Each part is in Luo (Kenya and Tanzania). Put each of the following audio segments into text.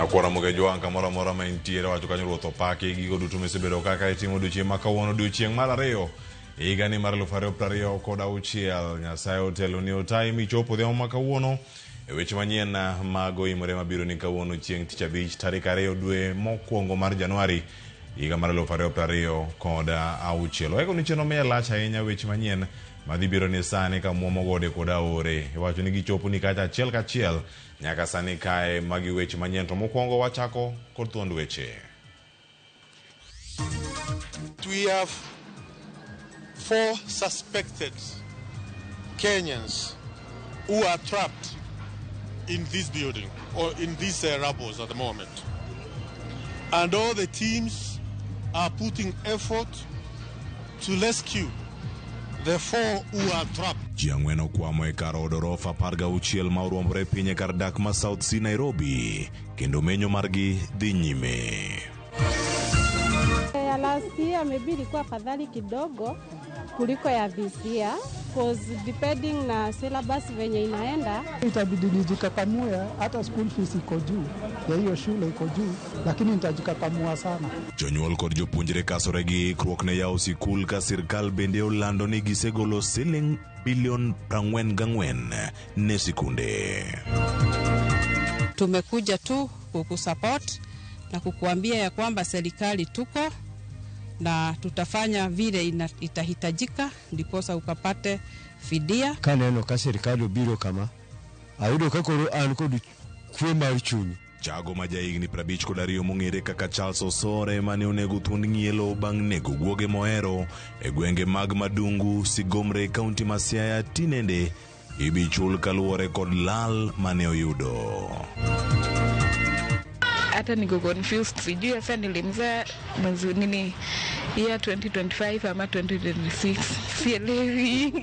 Nyakwara Mogejwang' kamoro amora ma intiere wacho kanyo ruoth opaki gigo duto misebedo kaka itimo odiochieng' ma kawuono odiochieng' mar ariyo higani mar 2026 Nyasaye oteloni otayi michopo odhiambo ma kawuono e weche manyien mag oimore mabiro ni kawuono chieng' tich abich tarik 2 dwe mokwongo mar Januari higa mar 2026. Waiko ni chenro miye lach ahinya weche manyien madhi biro ni sani ka muomo gode kod aore iwacho ni gichopo ni kacha achiel kachiel nyaka sani kae magi weche manyien to mokwongo wachako kod thuond weche. We have 4 suspected Kenyans who are trapped in this building or in these rubbles at the moment. And all the teams are putting effort to rescue the 4 who are trapped. Ji ang'wen okwamo e kar od orofa 16 ma oruombore piny e kar dak ma South C Nairobi kendo menyo margi dhi nyime. Ya last year maybe ilikuwa afadhali kidogo kuliko ya this year cause depending na syllabus venye inaenda. Itabidi nijikakamue, hata school fees iko juu ya hiyo shule iko juu, lakini nitajikakamua sana. Jonyuol kod jopuonjre kasore gi ikruok ne yawo sikul ka sirkal bende olando ni gisegolo siling bilion 44 ne sikunde. Tumekuja tu kukusupport na kukuambia ya kwamba serikali tuko na tutafanya vile itahitajika ndiposa ukapate fidia. Kaneno ka sirkal obiro kama, ayudo ka koro an kod kwe mar chuny. Jago ma jahigni 52 mong'ere kaka Charles Osore mane onego thuond ng'ielo bang' nego guoge mohero e gwenge mag Madungu, Sigomre, kaunti ma Siaya tinende ibi chul kaluwore kod lal mane oyudo. Hata niko confused, sijui hasa nilimzaa mwezi nini year 2025 ama 2026, sielewi.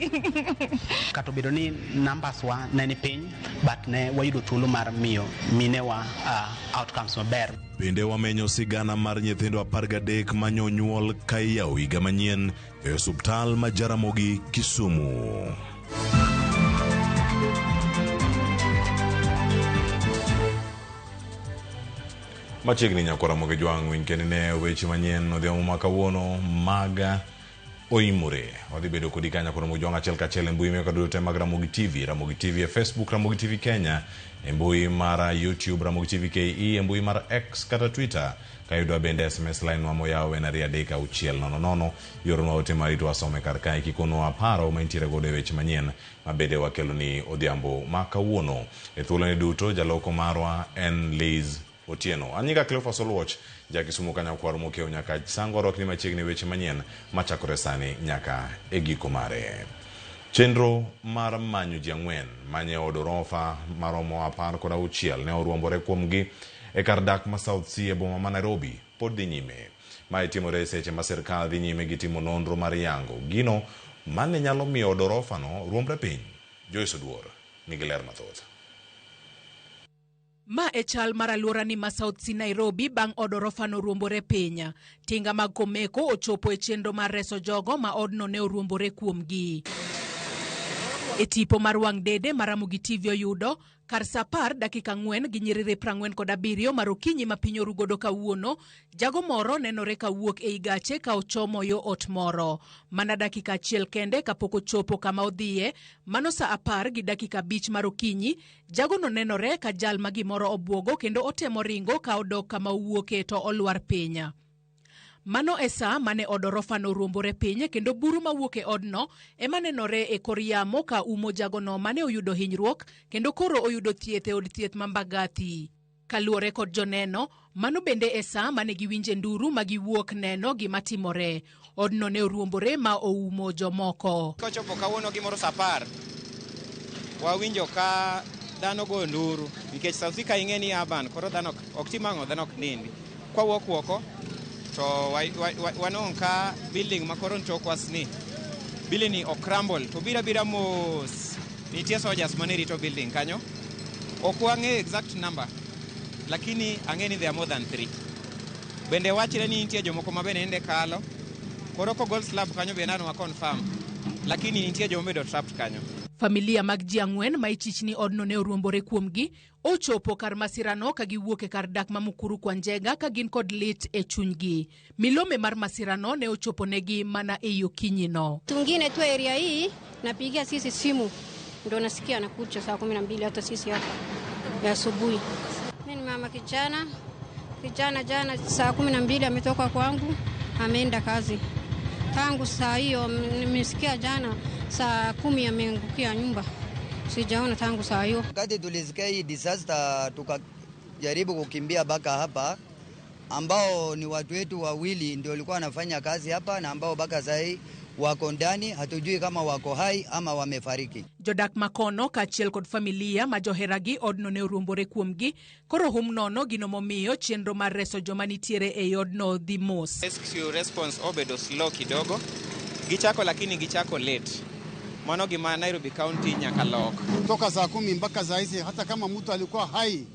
Kata obedo ni numbers wa ne ni piny, but ne wayudo thuolo mar miyo minewa outcomes maber. Bende wamenyo sigana mar nyithindo 13 manyonyuol ka iyawo higa manyien e osuptal ma Jaramogi, Kisumu. Machiegni nyakwara Mogejwang' winj kendo ne weche manyien odhiambo ma kawuono mag Oimore. Wadhi bedo kodi ka nyakwara Mogejwang' achiel kachiel e mbui meka duto te mag Ramogi TV, Ramogi TV e Facebook, Ramogi TV Kenya, e mbui mar YouTube, Ramogi TV KE, e mbui mar X kata Twitter. Kayudwa bende SMS line wa moyaw en 23600. Yoronwa ote mari to wasome kar kae kikonwa paro ma intiere godo e weche manyien ma bende wakelo ni odhiambo ma kawuono. E thuoloni duto jaloko marwa en Liz Otieno. An nyinga Cleophas Oluoch, ja Kisumu ka nyakwar mokiewo nyaka Sango rwakni machiegni weche manyien machakore sani nyaka e giko mare. Chenro mar manyo ji ang'wen manye od orofa maromo 16 ne oruombore kuomgi e kar dak ma South C e boma ma Nairobi pod dhi nyime. Mae timore e seche ma sirkal dhi nyime gi timo nonro mar yango gino mane nyalo miyo od orofa no ruombre piny. Joyce Oduor nigi ler mathoth. Ma e chal mar alwora ni ma South C Nairobi bang' od orofa no ruombore piny. Tinga mag Komeko ochopo e chenro mar reso jogo ma odno ne oruombore kuomgi. E tipo mar wang' dede ma Ramogi TV oyudo, kar saa 10 dakika 4 gi nyiriri 47 mar okinyi ma piny oru godo kawuono, jago moro nenore kawuok ei gache ka ochomo yo ot moro. Mana dakika achiel kende kapok ochopo kama odhiye, mano saa 10 gi dakika 5 mar okinyi, jagono nenore ka jal ma gimoro obwogo kendo otemo ringo ka odok kama owuoke to olwar piny. Mano e saa mane od orofa no oruombore piny kendo buru mawuok e odno ema nenore e kor yamo ka umo jagono mane oyudo hinyruok kendo koro oyudo thieth e od thieth ma Mbagathi. Kaluwore kod joneno, mano bende e saa mane giwinje nduru ma giwuok neno gima timore. Odno ne oruombore ma oumo jomoko. Kochopo kawuono gimoro saa 10, wawinjo ka dhano goyo nduru nikech South C ka ing'e ni urban, koro dhano ok tim ang'o, dhano ok nindi. Kwawuok oko to wanong' ka building ma koro ntokwa ni building ni ok crumble to biro abira mos. Nitie soldiers mane rito building kanyo. Ok wang'eyo exact number, lakini ang'e ni there are more than 3. Bende wachre ni nitie jomoko ma bende nende kalo. Koro kogol slab kanyo bende an wa confirm, lakini nitie joma obedo trapped kanyo. Familia mag ji ang'wen ma ichich ni odno ne oruombore kuomgi ochopo kar masirano ka giwuok e kar dak ma Mukuru kwa Njenga ka gin kod lit e chunygi. Milome mar masirano ne ochopo negi mana ei okinyino. Tungine tu area hii napigia sisi simu ndo nasikia anakuja saa 12 hata sisi hapa ya asubuhi. Mimi ni mama kijana, kijana jana saa 12 ametoka kwangu ameenda kazi. Tangu saa hiyo nimesikia jana saa 10 ameangukia nyumba. Sijaona tangu saa hiyo. Wakati tulisikia hii disaster tukajaribu kukimbia baka hapa, ambao ni watu wetu wawili ndio walikuwa wanafanya kazi hapa na ambao baka saa hii wako ndani, hatujui kama wako hai ama wamefariki. Jodak makono kaachiel kod familia ma joheragi odno ne oruombore kuomgi, koro hum nono gino momiyo chenro mar reso joma nitiere ei odno dhi mos. Rescue response obedo slow kidogo, gichako lakini gichako late. Mano gima Nairobi County nyaka lok. Kutoka saa 10 mpaka saa hizi, hata kama mtu alikuwa hai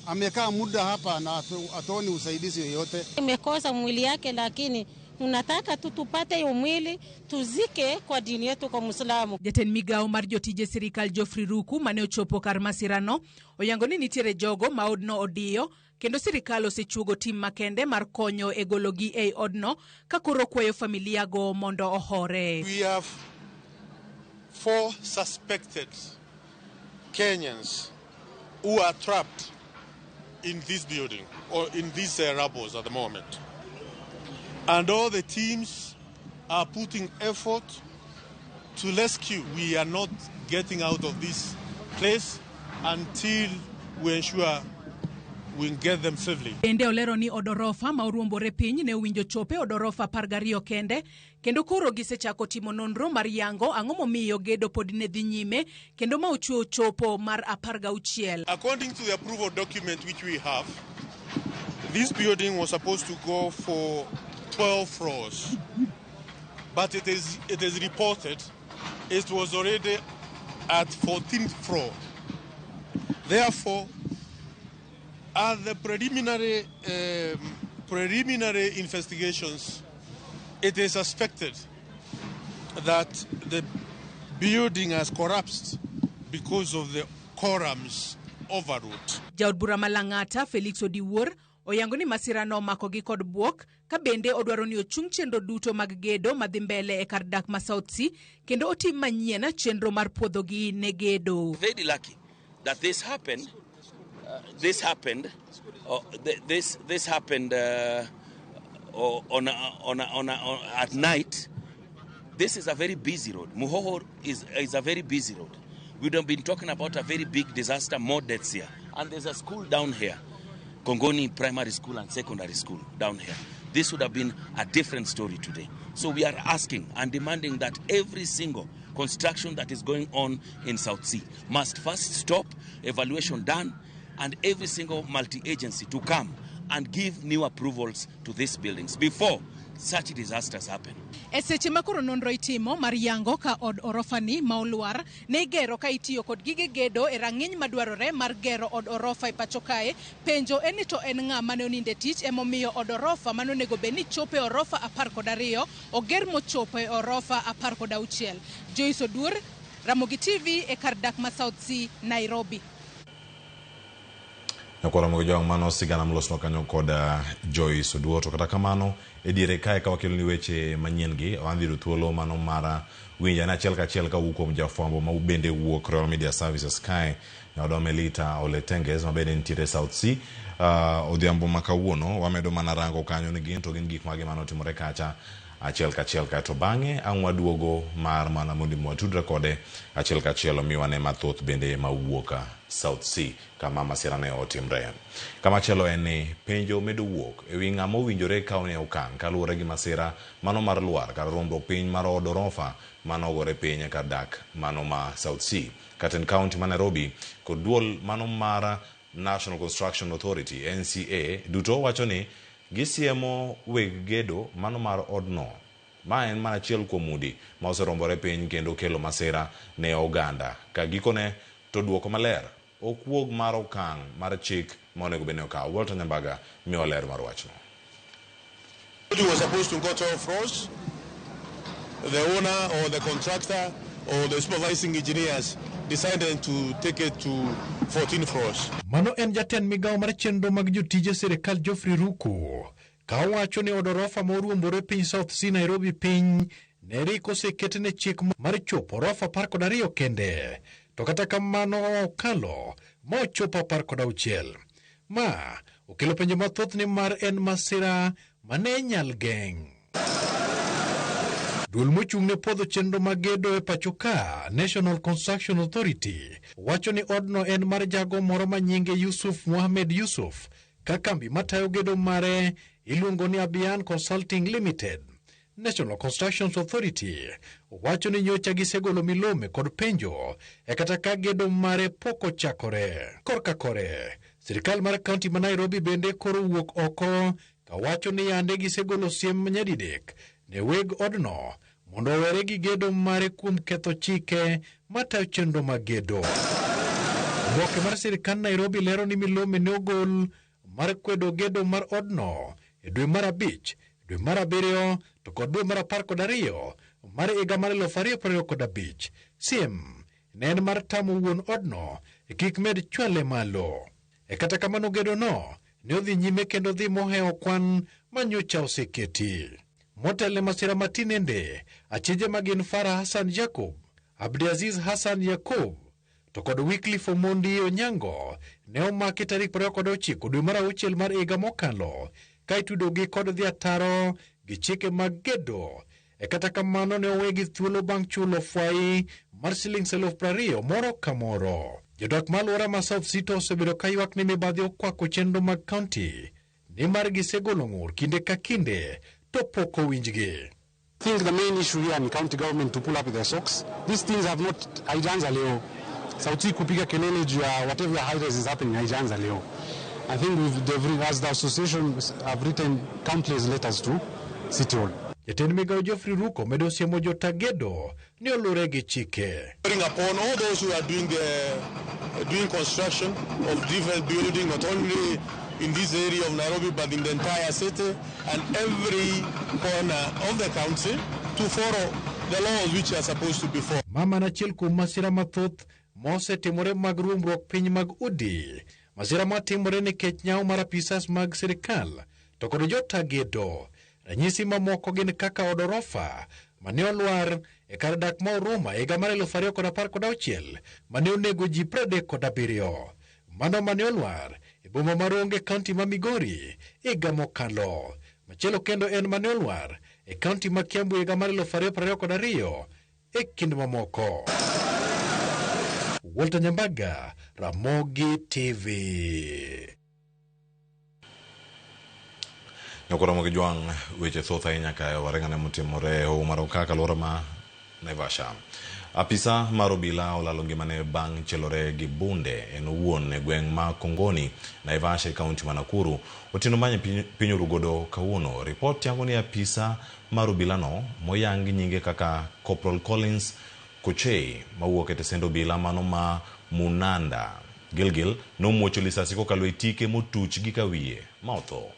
amekaa muda hapa na atoni usaidizi yoyote. Imekosa mwili yake, lakini unataka tu tupate hiyo mwili tuzike kwa dini yetu kwa Muislamu. Jatend migawo mar jotije sirikal Geoffrey Ruku mane ochopo kar masirano oyango ni nitiere jogo ma odno odiyo kendo sirikal osechuogo tim makende mar konyo e gologi ei odno ka koro kwayo familia go mondo ohore. We have 4 suspected Kenyans who are trapped in this building or in these rubbles at the moment. And all the teams are putting effort to rescue. We are not getting out of this place until we ensure we get them safely. Bende olero ni od orofa ma oruombore piny ne owinjo chope od orofa 12 kende, kendo koro gisechako timo nonro mar yango ang'o momiyo gedo pod ne dhi nyime kendo ma ochwe chopo mar 16. According to the approval document which we have, this building was supposed to go for 12 floors, but it is reported it was already at 14th floor. Therefore, at the preliminary investigations, it is suspected that the building has collapsed because of the columns overload. Jaod bura ma Lang'ata Felix Odiwuor oyango ni masirano omakogi kod buok ka bende odwaro ni ochung chenro duto mag gedo madhi mbele e kar dak ma South C kendo otim manyien chenro mar puodhogi ne gedo. Very lucky that this happened. This happened. This happened at night. This is a very busy road. Muhoho is a very busy road. We'd have been talking about a very big disaster, more deaths here. And there's a school down here, Kongoni Primary School and Secondary School down here. This would have been a different story today. So we are asking and demanding that every single construction that is going on in South C must first stop, evaluation done, and every single multi-agency to come and give new approvals to these buildings before such disasters happen. E seche ma koro nonro itimo mar yango ka od orofani ma olwar ne igero ka itiyo kod gige gedo e rang'iny madwarore mar gero od orofa e pacho kae, penjo en ni to en ng'a mane oninde tich emomiyo od orofa mane onego bed ni chopo e orofa 12 oger mochopo e orofa 16. Joyce Oduor, Ramogi TV e kar dak ma South C, Nairobi. Nyakwara Ramogi Jwang' mano sigana molosnwa kanyo kod Joyce Oduor. To kata kamano e diere kae ka wakelo ni weche manyien gi wadhi yudo thuolo mano mar winjo ane achiel kachiel kawuok kuom jafwambo ma bende wuok Royal Media Services kae nyawadwa Melita Oletenges ma bende nitiere South C. Odhiambo ma kawuono wamedo mana rango kanyo ni gin to gin gik mage manotimore kacha achiel kachiel, kaeto bang'e ang' waduogo mar mana mondo watudre kode achiel kachiel omiwa ne mathoth bende mawuok South C kama masira ne otimre. Kamachielo en ni penjo medo wuok ewi ng'ama owinjore kaw ne okang' kaluwore gi masira mano mar lwar kar ruombruok piny mar od orofa mano ogore piny kar dak mano ma South C. Katend kaunti ma Nairobi kod duol mano mar National Construction Authority NCA duto wacho ni gisiemo weg gedo mano mar odno. Ma en mana achiel kuom udi ma oserombore piny kendo kelo masira ne oganda. Ka gikone to duoko maler ok wuog mar okang' mar chik ma onego bed ni okaw. Walter Nyambaga miyo ler mar wachno. It was supposed to go 12 floors. The owner or the contractor or the supervising engineers decided to take it to 14 floors. Mano en jatend migawo mar chenro mag jotije sirikal Geoffrey Ruku ka owacho ni od orofa ma oruombore piny South C Nairobi piny ne rik oseketne chik mar chopo orofa 12 kende to kata kamano okalo ma ochopo 16. Ma okelo penjo mathoth ni mar en masira mane nyal geng'. Duol mochung' ne puodho chenro mag gedo e pacho ka, National Construction Authority, wacho ni odno en mar jago moro ma nyinge Yusuf Mohamed Yusuf, ka kambi matayo gedo mare iluongo ni Abian Consulting Limited. National Construction Authority wacho ni nyocha gisegolo milome kod penjo e kata ka gedo mare pok ochakore. Korka kore, sirikal mar kaunti ma Nairobi bende koro wuok oko kawacho ni yande gisegolo siem nyadidek ne weg odno mondo owere gi gedo mare kuom ketho chike matayo chenro mag gedo. Oboke mar sirikand Nairobi lero ni milome ne ogol mar kwedo gedo mar odno e dwe mar 5, dwe mar 7 to kod dwe mar 12 mar higa mar 2025. Siem ne en mar tamo wuon odno kik med chwale malo. E kata kamano gedo no ne odhi nyime kendo dhi mohewo kwan manyocha oseketi. Motelne masira matinende, achije magin Farah Hassan Jacob, Abdiaziz Hassan Yakub to kod Wycliffe Omondi Onyango ne omaki tarik 29 dwe mar 6 mar higa mokalo ka itudogi kod dhi ataro gi chike mag gedo. E kata kamano ne owegi thuolo bang' chulo fwai mar siling 20,000 moro ka moro. Jodak ma alwora ma South C to osebedo ka ywak ni mibadhi okwako chenro mag kaunti nimar gisegolo ng'ur kinde ka kinde to pok owinjgi. I think the main issue here ni county government to pull up their socks. These things have not haijaanza leo. Sauti kupiga kelele juu ya whatever high rise is happening haijaanza leo. I think we've, as the association have written countless letters to City Hall. Jatend migawo Geoffrey Ruko medo siemo jotagedo ni olure gi chike. Calling upon all those who are doing the doing construction of different buildings, not only in this area of Nairobi but in the entire city and every corner of the county, to follow the laws which are supposed to be followed. Mama en achiel kuom masira mathoth mosetimore mag ruombruok piny mag udi. Masira matimore nikech nyawo mar apisas mag sirikal to kod jotagedo. Ranyisi mamoko gin kaka od orofa mane olwar e kar dak ma Huruma higa mar 2016 mane onego ji 37. Mano mane olwar e boma ma Rongo e kaunti ma Migori higa mokalo. Machielo kendo en mane olwar e kaunti ma Kiambu higa mar 2022 e kind mamoko. Walter Nyambaga, Ramogi TV. Nyakoro Ramogi Jwang' weche thoth ahinya kae wareng'ane motimore e hoho mar Okak alwora ma Naivasha. Apisa mar obila olalo ngimane bang' chielore gi bunde en owuon e gweng' ma Kongoni, Naivasha e kaunti ma Nakuru. Otieno manye piny orugodo kawuono. Ripot yango ni apisa mar obilano moyangi nyinge kaka Corporal Collins Kochei mawuok e tesend obila mano ma Munanda Gilgil nomuocho lisasi kokalo e tike motuch gi kawiye ma otho.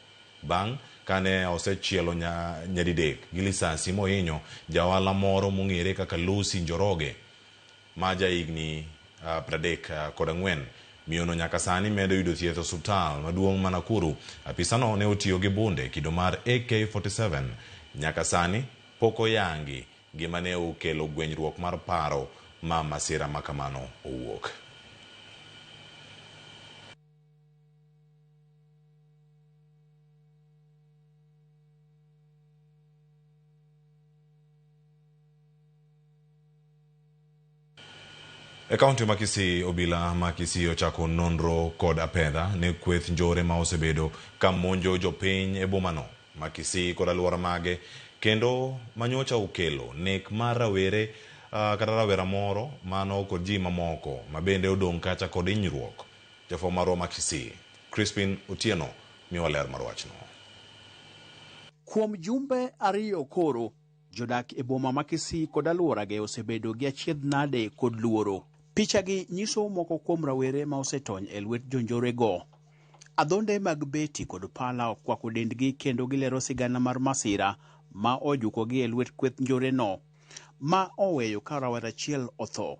Bang' kane osechielo nyadidek gi lisasi mohinyo jaohala moro mong'ere kaka Lucy Njoroge ma jahigni 34. Miyono nyaka sani medo yudo thieth e osiptal maduong' ma Nakuru. Apisano ne otiyo gi bunde kido mar AK47. Nyaka sani pok oyangi gima ne okelo gwenyruok mar paro ma masira ma kamano owuok. E kaunti ma Kisii, obila ma Kisii ochako nonro kod apedha ne kweth njore ma osebedo ka monjo jopiny e bomano ma Kisii kod alwora mage kendo manyocha okelo nek mar rawere kata rawera moro mano kod ji mamoko ma bende odong' kacha kod hinyruok. Jafwambo marwa ma Kisii, Crispin Otieno, miwa ler mar wachno. Kuom jumbe 2 koro, jodak e boma ma Kisii kod alworage osebedo gi achiedh nade kod luoro. Pichagi nyiso moko kuom rawere ma osetony e lwet jonjorego. Adhonde mag beti kod pala okwako dendgi kendo gilero sigana mar masira ma ojukogi e lwet kweth njoreno. ma oweyo ka rawera achiel otho.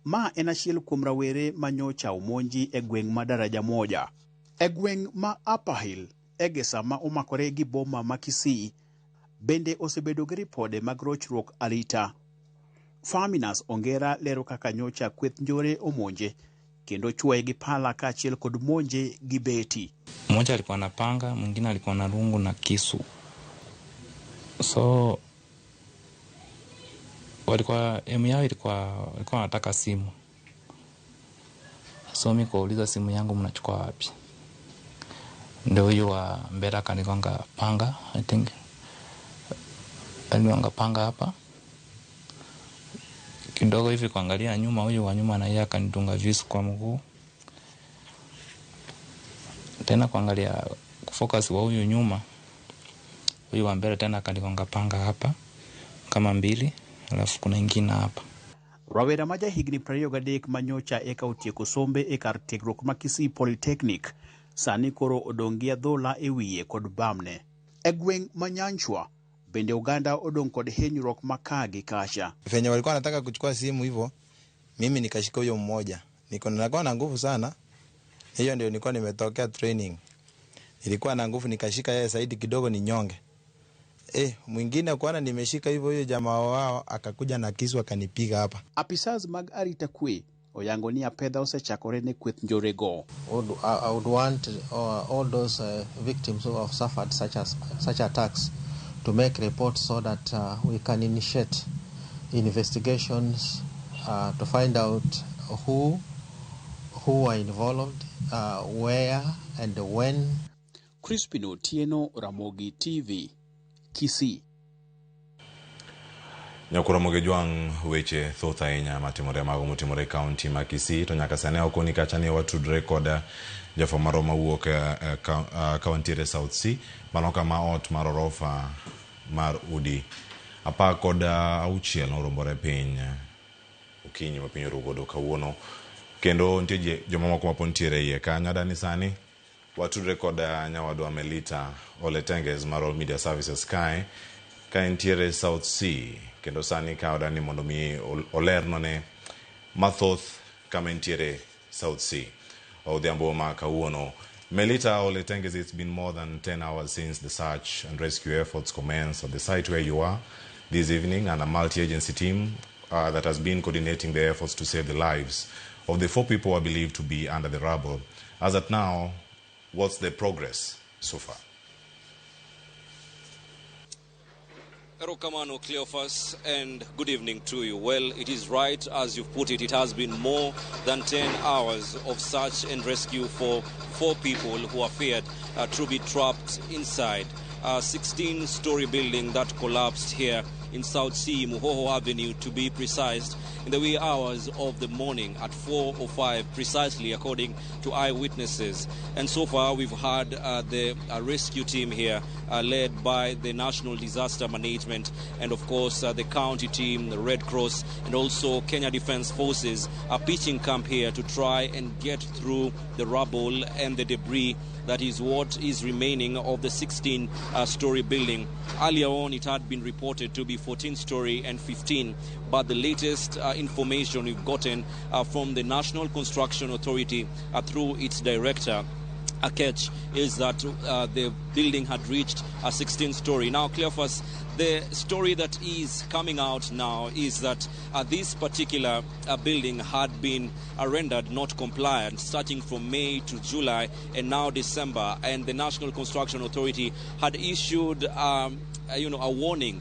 Ma en achiel kuom rawere ma nyocha omonji e gweng' ma Daraja Moja. E gweng' ma Upper Hill, Egesa ma omakore gi boma ma Kisii bende osebedo gi ripode mag rochruok arita. Faminas Ongera lero kaka nyocha kweth njore omonje kendo chuoye gi pala kaachiel kod monje gi beti. Mmoja alikuwa na panga, mwingine alikuwa na rungu na kisu. So walikuwa emu yao ilikuwa walikuwa wanataka simu. So mi kuuliza simu yangu mnachukua wapi? Ndio huyu wa mbele akanigonga panga, I think alinigonga panga hapa kidogo hivi, kuangalia nyuma, huyu wa nyuma na yeye akanidunga visu kwa mguu. Tena kuangalia kufocus wa huyu nyuma, huyu wa mbele tena akanigonga panga hapa kama mbili, alafu kuna ingine hapa. Rawera ma jahigni 23 ma nyocha eka otieko sombe e kar tiegruok ma Kisii Polytechnic sani koro odong' gi adhola e wiye kod bamne. E gweng' ma Nyanchwa bende oganda odong' kod hinyruok ma ka gi kacha. Venye walikuwa wanataka kuchukua simu hivyo, mimi nikashika huyo mmoja. Niko nakuwa na nguvu sana. Hiyo ndio nilikuwa nimetokea training. Nilikuwa na nguvu nikashika yeye zaidi kidogo ni nyonge. Mwingine kuona nimeshika hivyo huyo jamaa wao akakuja na kisu akanipiga hapa. Apisas mag arita kwe oyango ni apedha osechakore ne kweth njorego. I would want all those victims who have suffered such attacks to make reports so that we can initiate investigations to find out who were involved, where and when. Crispin Otieno, Ramogi TV, Kisii. Nyakura Jwang' weche thoth ahinya matimore mago motimore e kaunti ma Kisii to nyaka sani ok oni kacha ni watudre kod jafwambo marwa mawuok kawantiere South C mano kama ot mar orofa mar udi 16 noruombore piny okinyi ma piny oru godo kawuono kendo nitie jomamoko mapod nitiere iye kanyo. Adani sani watudre kod nyawadwa Melita Oletenges mar All Media Services kae ka entiere South C kendo sani ka odani mondo mi olernone mathoth kama entiere South C odhiambo ma kawuono. Melita Oletenges, it's been more than 10 hours since the search and rescue efforts commenced at the site where you are this evening, and a multi-agency team that has been coordinating the efforts to save the lives of the 4 people who are believed to be under the rubble. As at now, what's the progress so far? Erokamano, Cleophas, and good evening to you. Well, it is right as you've put it. It has been more than 10 hours of search and rescue for 4 people who are feared to be trapped inside a 16-story building that collapsed here in South C, Muhoho Avenue, to be precise, in the wee hours of the morning at 4:05 precisely, according to eyewitnesses. And so far, we've had the rescue team here, led by the National Disaster Management and, of course, the county team, the Red Cross, and also Kenya Defense Forces are pitching camp here to try and get through the rubble and the debris that is what is remaining of the 16-story building. Earlier on, it had been reported to be 14-story and 15, but the latest information we've gotten from the National Construction Authority through its director, Akech, is that the building had reached a 16-story. Now, Cleophas, the story that is coming out now is that this particular building had been rendered not compliant starting from May to July and now December, and the National Construction Authority had issued a warning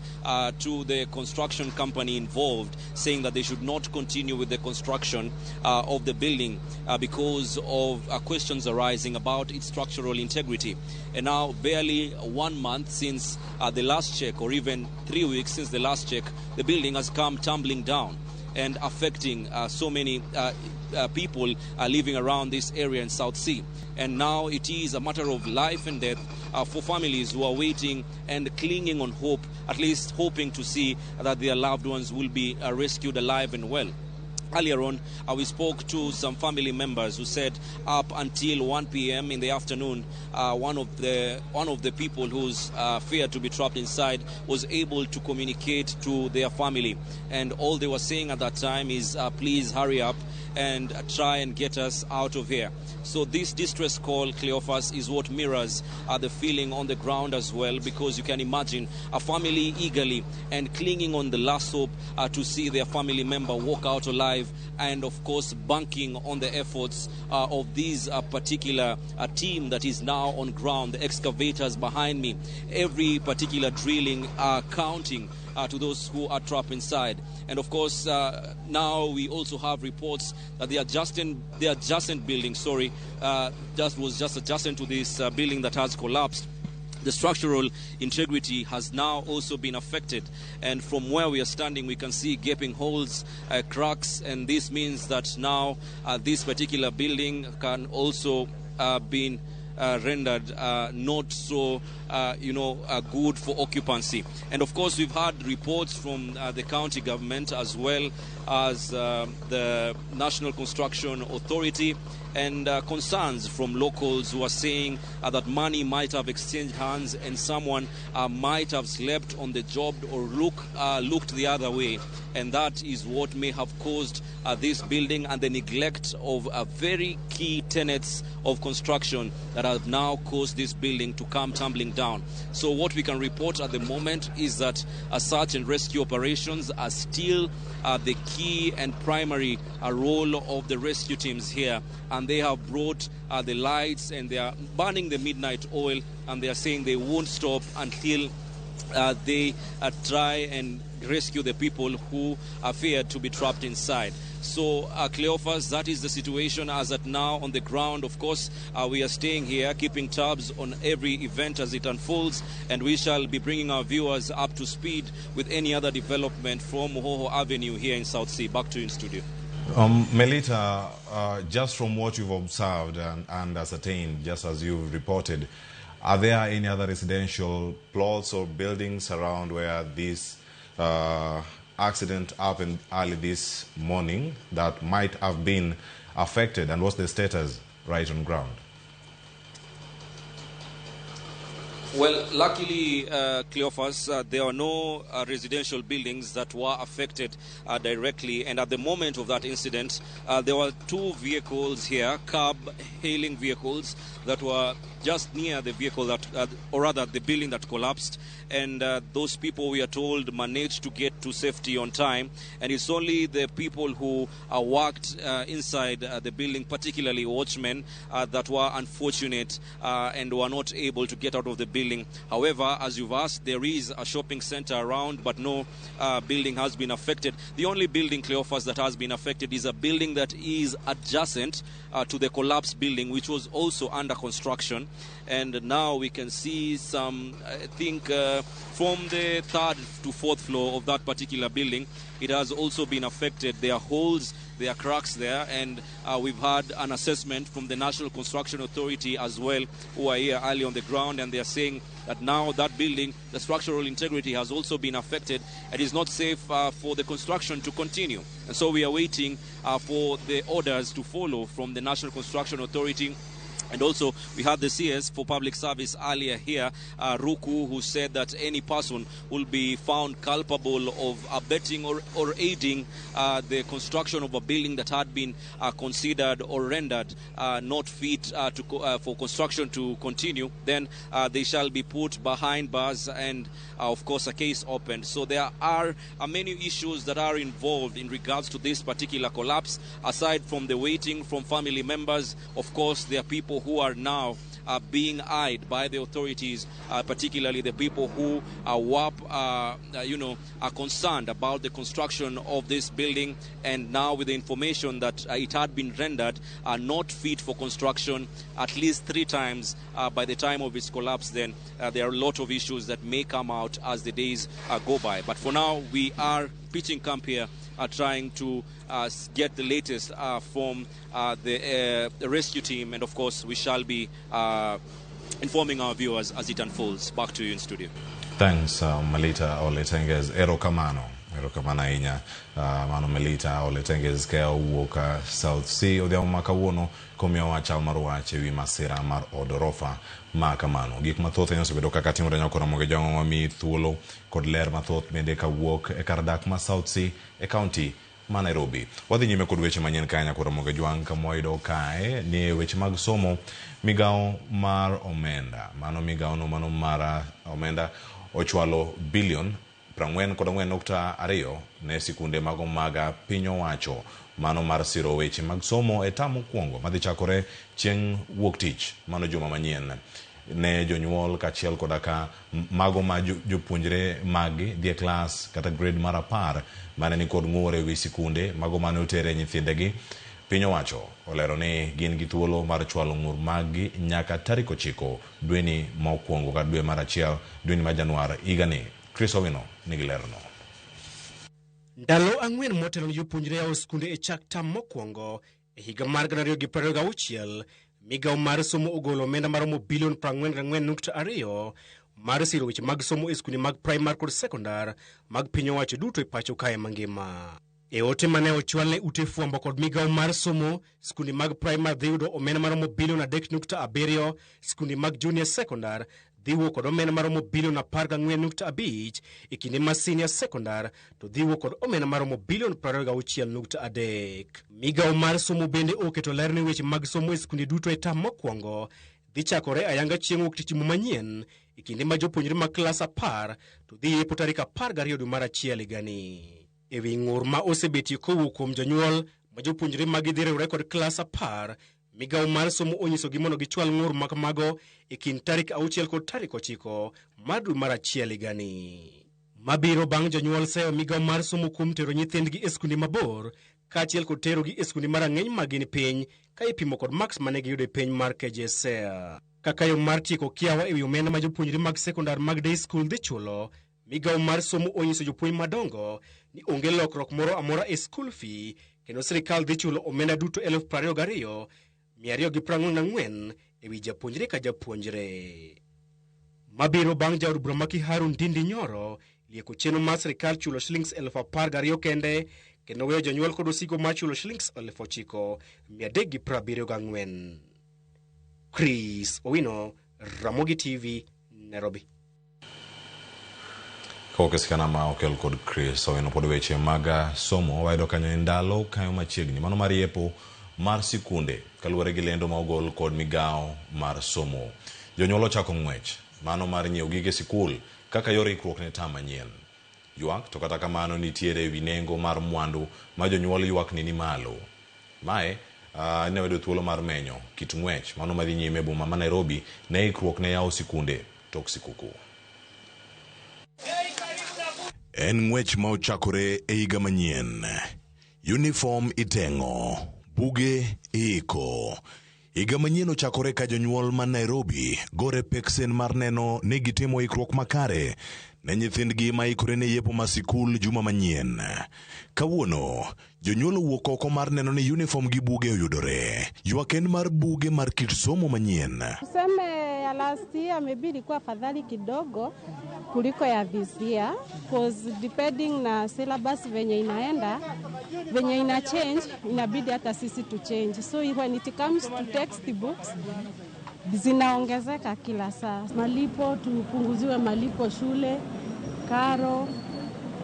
to the construction company involved, saying that they should not continue with the construction of the building because of questions arising about its structural integrity. And now, barely 1 month since the last check, or even 3 weeks since the last check, the building has come tumbling down and affecting so many people living around this area in South C. And now it is a matter of life and death for families who are waiting and clinging on hope, at least hoping to see that their loved ones will be rescued alive and well. Earlier on, we spoke to some family members who said up until 1 p.m. in the afternoon, one of the people who's feared to be trapped inside was able to communicate to their family, and all they were saying at that time is, please hurry up and try and get us out of here. So this distress call, Cleophas, is what mirrors the feeling on the ground as well, because you can imagine a family eagerly and clinging on the last hope to see their family member walk out alive, and of course banking on the efforts of this particular team that is now on ground, the excavators behind me, every particular drilling counting to those who are trapped inside. And of course, now we also have reports that the adjacent building, was just adjacent to this building that has collapsed. The structural integrity has now also been affected, and from where we are standing we can see gaping holes, cracks, and this means that now this particular building can also be rendered not so good for occupancy. And of course we've had reports from the county government as well as the National Construction Authority, and concerns from locals who are saying that money might have exchanged hands and someone might have slept on the job or looked the other way, and that is what may have caused this building and the neglect of very key tenets of construction that have now caused this building to come tumbling down. So what we can report at the moment is that search and rescue operations are still the key and primary role of the rescue teams here, and they have brought the lights and they are burning the midnight oil, and they are saying they won't stop until they try and rescue the people who are feared to be trapped inside. So, Cleophas, that is the situation as at now on the ground. Of course, we are staying here, keeping tabs on every event as it unfolds, and we shall be bringing our viewers up to speed with any other development from Muhoho Avenue here in South C. Back to you in studio. Melita, just from what you've observed and ascertained, just as you've reported, are there any other residential plots or buildings around where this accident happened early this morning that might have been affected, and what's the status right on ground? Well, luckily, Cleophas, there are no residential buildings that were affected directly. And at the moment of that incident, there were two vehicles here, cab hailing vehicles, that were just near the vehicle that, or rather the building that collapsed. And those people, we are told, managed to get to safety on time. And it's only the people who worked inside the building, particularly watchmen, that were unfortunate and were not able to get out of the building. However, as you've asked, there is a shopping center around, but no building has been affected. The only building, Cleophas, that has been affected is a building that is adjacent to the collapsed building, which was also under construction. And now we can see some, I think, from the third to fourth floor of that particular building, it has also been affected. There are holes, there are cracks there, and we've had an assessment from the National Construction Authority as well, who are here early on the ground, and they are saying that now that building, the structural integrity has also been affected. It is not safe for the construction to continue. And so we are waiting for the orders to follow from the National Construction Authority. And also, we had the CS for Public Service earlier here, Ruku, who said that any person will be found culpable of abetting or aiding the construction of a building that had been considered or rendered not fit for construction to continue, then they shall be put behind bars and, of course, a case opened. So there are many issues that are involved in regards to this particular collapse. Aside from the waiting from family members, of course, there are people who are now being eyed by the authorities, particularly the people who are, are concerned about the construction of this building, and now with the information that it had been rendered not fit for construction at least 3 times by the time of its collapse, then there are a lot of issues that may come out as the days go by. But for now, we are pitching camp here, trying to get the latest from the rescue team, and of course we shall be informing our viewers as it unfolds. Back to you in studio. Thanks, Melita Ole Tenges. Erokamano. Erokamano ahinya. Mano Melita Oletenges ka owuok South C odhiambo ma kawuono komiyowa chal mar wach ewi masira mar od orofa ma kamano. Gik mathoth osebedo kaka timore nyakora Ramogi Jwang' wamiyi thuolo kod ler mathoth bende kawuok e kar dak ma South C e kaunti ma Nairobi. Wadhi nyime kod weche manyien kae nyakora Ramogi Jwang' kama wayudo kae ni weche mag somo migawo mar omenda. Mano migawono mano mar omenda ochwalo bilion 44.2 ne sikunde mago mag piny owacho mano mar siro weche mag somo e tam mokwongo madhi chakore chieng' wuok tich mano juma manyien ne jonyuol kaachiel koda ka mago ma jopuonjre maggi dhi e klas kata grade mar 10 mane nikod ng'ur ewi sikunde mago mane otere nyithindegi. Piny owacho olero ni gin gi thuolo mar chwalo ng'ur maggi nyaka tarik 9 dweni mokwongo kata dwe mar 1 dweni mar Januar higani. Chris Owino nigi lerno. Ndalo 4 motelo ne jopuonjre yawo skunde e chak tam mokwongo e higa mar 2026, migawo mar somo ogolo omenda maromo bilion 44.2 mar siro weche mag somo e skunde mag primar kod sekondar mag piny owacho duto e pacho kae mangima. E ote mane ochwal ne ute fwambo kod migawo mar somo, skunde mag primar dhi yudo omenda maromo bilion 3.7, skunde mag junior sekondar dhi wuok kod omenda maromo bilion 14.5, e kinde ma senior sekondar to dhi wuok kod omenda maromo bilion 26.3. Migawo mar somo bende oketo ler ni weche mag somo e skunde duto e tam mokwongo dhi chakore ayanga chieng' wuok tich manyien, e kinde ma jopuonjre mag klas 10 to dhi yepo tarik 12 dwe mar 1 higani. Ewi ng'ur ma osebetie kowuok kuom jonyuol ma jopuonjre magi dhi riwre kod klas 10, migawo mar somo onyisogi mondo gichwal ng'ur makamago e kind tarik 6 kod tarik 9 mar dwe mar 1 higani. Mabiro bang' jonyuol seyo migawo mar somo kuom tero nyithindgi e skunde mabor kaachiel kod terogi e skunde marang'eny ma gin piny ka ipimo kod maks mane giyudo e piny mar KJSEA. Kaka yo mar tieko kiawa ewi omenda ma jopuonjre mag sekondar mag day school dhi chulo, migawo mar somo onyiso jopuonj madongo ni onge lokruok moro amora e school fee, kendo sirikal dhi chulo omenda duto 22,244 ewi japuonjre ka japuonjre. Mabiro bang' jaod bura ma Kiharu Ndindi Nyoro lieko chenro mar sirikal chulo shillings 12,000 kende kendo weyo jonyuol kod osigo mar chulo shillings 9,374. Chris Owino, Ramogi TV, Nairobi. Kokesikana ma okel kod Chris Owino pod weche mag somo wayudo kanyo e ndalo kayo machiegni mano mar yepo mar sikunde kaluwore gi lendo ma ogol kod migawo mar somo. Jonyuol ochako ng'wech mano mar nyiewo gige sikul kaka yor ikruok ne tam manyien. Ywak to kata kamano nitiere ewi nengo mar mwandu ma jonyuol ywak ni malo. Mae ne wayudo thuolo mar menyo kit ng'wech mano madhi nyime e boma ma Nairobi ne ikruok ne yawo sikunde tok sikuku. En ng'wech ma ochakore e higa manyien. Uniform iteng'o, buge iiko. Higa manyien ochakore ka jonyuol ma Nairobi gore peksen mar neno ni gitimo ikruok makare ne nyithindgi ma ikore ne yepo ma sikul juma manyien. Kawuono, jonyuol owuok oko mar neno ni uniform gi buge oyudore. Ywak en mar buge mar kit somo manyien. Tuseme ya last year maybe ilikuwa afadhali kidogo kuliko ya this year, cause depending na syllabus venye inaenda, venye ina change, inabidi hata sisi tu change. So when it comes to textbooks zinaongezeka kila saa. Malipo tupunguziwe malipo shule, karo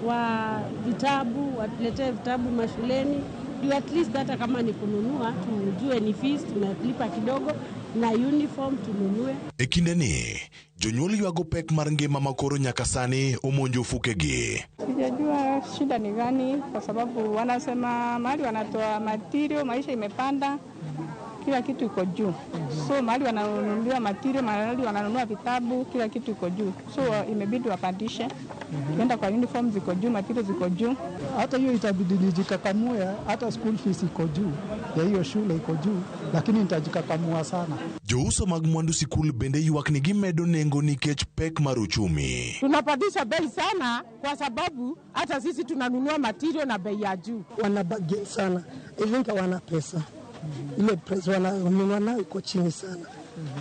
wa vitabu, watuletee vitabu mashuleni. Ndio at least hata kama ni kununua tujue ni fees tunalipa kidogo na uniform tununue. E kindeni, jonyuol ywago pek mar ngima ma koro nyaka sani omonjo ofukegi. Sijajua shida ni gani, kwa sababu wanasema mahali wanatoa material, maisha imepanda, kila kitu iko juu. So mahali wananunulia material, mahali wananunua vitabu, kila kitu iko juu. So imebidi wapandishe. Kwenda kwa uniform ziko juu, material ziko juu. Hata hiyo itabidi nijikakamue, hata school fees iko juu, ya hiyo shule iko juu, lakini nitajikakamua sana. Jouso mag mwandu sikul bende ywak ni gimedo nengo nikech pek mar uchumi. Tunapandisha bei sana kwa sababu hata sisi tunanunua material na bei ya juu. Wana bargain sana, even kama wana pesa. Ile price wananunua nayo iko chini sana.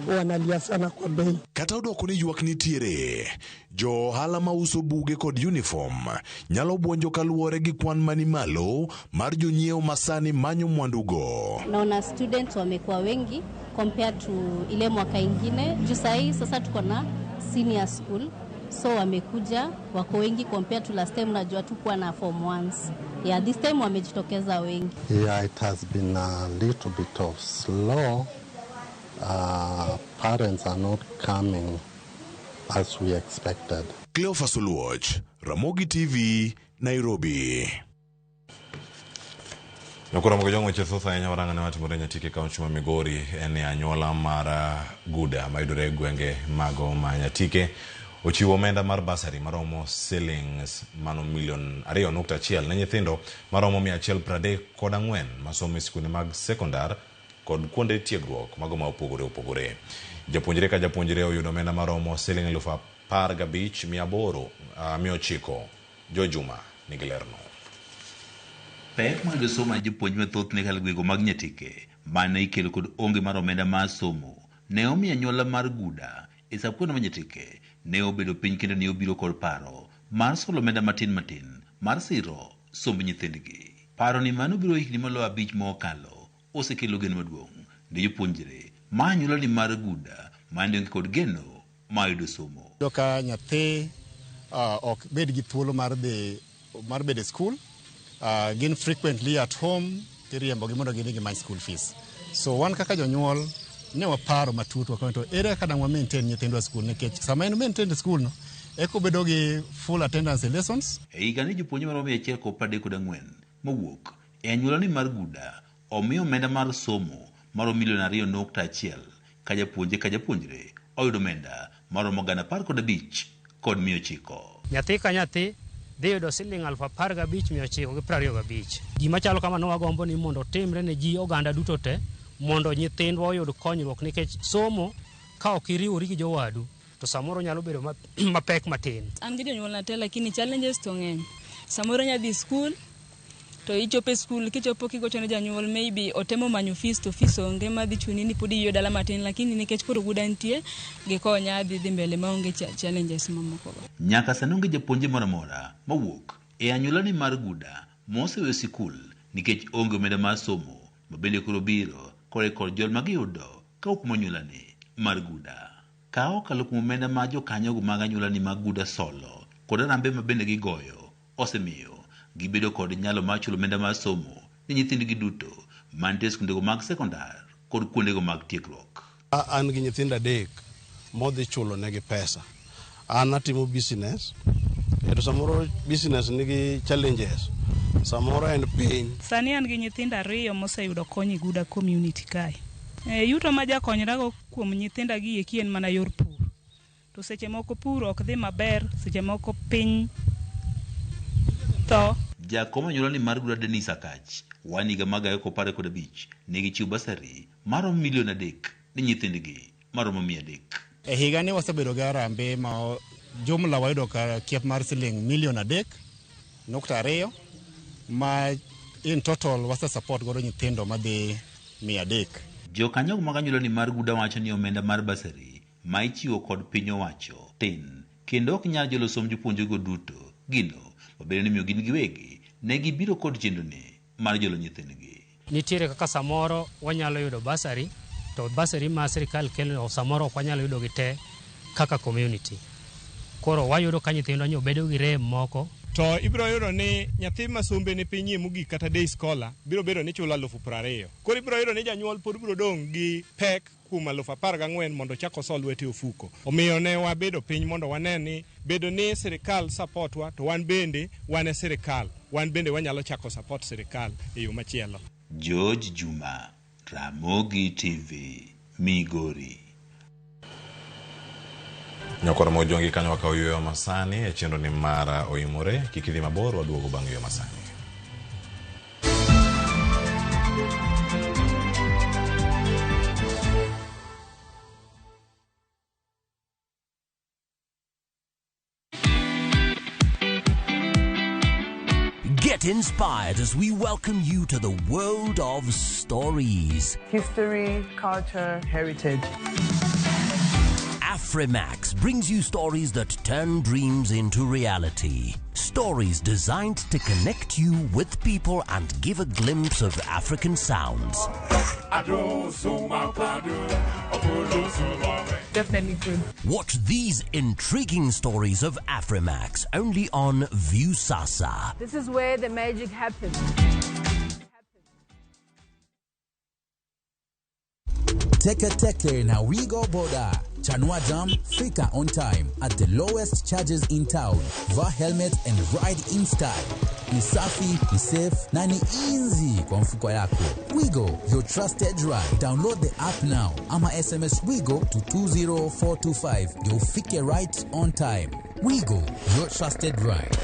Wanalia sana kwa bei. Kata odoko ni ywak nitiere, jo ohala mauso buge kod uniform nyalo buonjo kaluwore gi kwan mani malo mar jonyiewo masani manyo mwandugo. Naona students wamekuwa wengi compared to ile mwaka ingine juu sahii sasa tuko na senior school, so wamekuja wako wengi compared to last time. Najua tukuwa na form ones. Yeah, this time wamejitokeza wengi. Yeah, it has been a little bit of slow. Parents are not coming as we expected. Cleophas Oluoch, Ramogi TV, Nairobi. Nyakura mogo weche thoth ahinya warang'ane matimore Nyatike, kaunti ma Migori en e anyuola mar Guda mayudore e gwenge mago ma Nyatike ochiwo omenda mar bursary maromo shillings mano milion 2.1 ne nyithindo maromo 134 masomo e skunde mag sekondar kod kuonde tiegruok mago ma opogore opogore. Japuonjre ka japuonjre oyudo omenda maromo siling 15,890. Jojuma nigi lerno. Pek mar yudo somo ne jopuonj mathoth ne kalo gwenge mag Nyatike mane ikelo kod onge mar omenda mar somo ne omiyo anyuola mar Guda e sub-county ma Nyatike ne obedo piny kendo ne obiro kod paro mar solo omenda matin matin mar siro somb nyithindgi. Paro ni mano biro higni maloyo 5 mokalo osekelo geno maduong' ne jopuonjre ma anyuola ni mar Guda mane onge kod geno mar yudo somo. Yudo ka nyathi ok bed gi thuolo mar dhi mar bedo e skul, gin frequently at home, iriembogi mondo gidhi gimany school fees. So wan kaka jonyuol ne waparo matut wakawa to ere kaka dang' wa maintain nyithindwa e skul, nikech sama en maintain e skul no eka obedo gi full attendance e lessons. E higani jopuonje maromo 134 mowuok e anyuola ni mar Guda omiyo omenda mar somo maromo milion 2.1 ka japuonje ka japuonjre oyudo omenda maromo 15,900. Nyathi ka nyathi dhi yudo siling 15,925. Gima chalo kama ne wagombo ni mondo otimre ne ji oganda duto te mondo nyithindwa oyud konyruok, nikech somo ka ok iriwori gi jowadu to samoro nyalo bedo mapek matin. An gi jonyuolna te, lakini challenges to ng'eny. Samoro inya dhi skul to ichopo e skul, kichopo kigocho ne janyuol, maybe otemo manyo fees to fees onge, madhi chuni ni pod iyudo dala matin, lakini nikech koro Guda nitie gikonya adhi dhi mbele maonge challenges mamoko go. Nyaka sani onge japuonje moro amora mowuok e anyuola ni mar Guda moseweyo sikul nikech onge omenda mar somo ma bende koro biro kore kod jol magiyudo kawuok kuom anyuola ni mar Guda. Ka okalo kuom omenda ma jokanyogo mag anyuola ni mag Guda solo kod arambe ma bende gigoyo osemiyo gibedo kod nyalo mar chulo omenda mar somo ne nyithindgi duto mantie e skundego mag sekondar kod kuondego mag tiegruok. An gi nyithindo 3 modhi chulo negi pesa. An atimo business, to samoro business nigi challenges, samoro en piny. Sani an gi nyithindo 2 moseyudo kony e Guda community kae. Yuto ma jakonyrago kuom nyithinda gi eki en mana yor pur. To seche moko pur ok dhi maber, seche moko piny tho. Jakom anyuola ni mar Guda Denis Akach wan higa mag 2015 ne gichiwo basari maromo milion 3 ne nyithindgi maromo 300. E higani wasebedo gi harambee ma jumla wayudo ka kiep mar siling milion 3.2 ma in total wase support godo nyithindo madhi 300. Jokanyo mag anyuola ni mar Guda wacho ni omenda mar basari ma ichiwo kod piny owacho tin kendo ok nyal jolo somb jopuonjego duto, gino mabedo ni miyo gin giwegi ne gibiro kod chenro ni mar jolo nyithindgi. Nitiere kaka samoro wanyalo yudo basari to basari ma sirikal kelo samoro ok wanyalo yudo gi te kaka community. Koro wayudo ka nyithindwa nyo bedo gi rem moko. To ibiro yudo ni nyathi ma sombe ni piny mogik kata day scholar biro bedo ni chulo 20,000. Koro ibiro yudo ni janyuol pod biro dong' gi pek kuom 14,000 mondo ochak osol lwete ofuko. Omiyo ne wabedo piny mondo wane ni bedo ni sirikal support wa to wan bende wan e sirikal, wan bende wanyalo chako support sirikal e yo machielo. George Juma, Ramogi TV, Migori. Nyakoro mojongi kanyo wakawo yueyo masani e chenro ni mar oimore. Kik idhi mabor, waduogo bang' yueyo masani. Get inspired as we welcome you to the world of stories. History, culture, heritage. Afrimax brings you stories that turn dreams into reality. Stories designed to connect you with people and give a glimpse of African sounds. Definitely good. Watch these intriguing stories of Afrimax only on Viusasa. This is where the magic happens. Teke Teke na Wigo Boda. Chanua Jam, fika on time at the lowest charges in town. Vaa helmet and ride in style. Ni safi, ni safe na ni easy kwa mfuko yako. Wigo, your trusted ride. Download the app now ama SMS Wigo to 20425 ndio ufike right on time. Wigo, your trusted ride.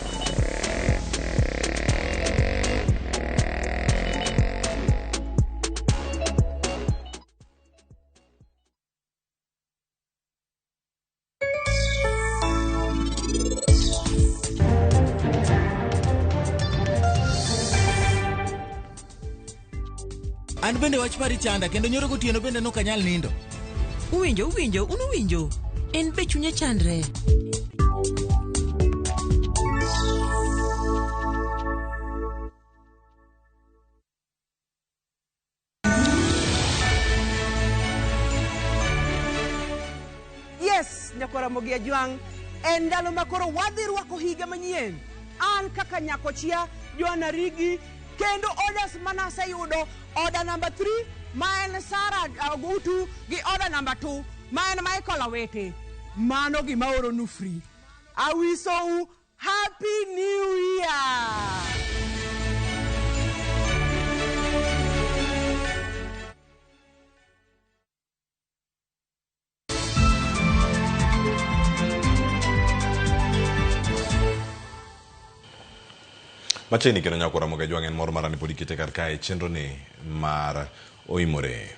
An bende wach mari chanda kendo nyoro gotieno bende nok anyal nindo. Uwinjo, uwinjo, un uwinjo. En be chunye chandre. Yes, nyakwar Ramogi Ajwang', en ndalo ma koro wadhi rwako higa manyien. An kaka nyakochia, Joana Rigi, kendo orders manaseyudo, order number 3 ma en Sarah Ogutu gi order number 2 ma en Michael Awete. Mano gima oronu free. Awisou Happy New Year! Machiegni kendo nyakwar Ramogi Ajwang' en mor mara ni pod ikete kar kae chenro ni mar Oimore.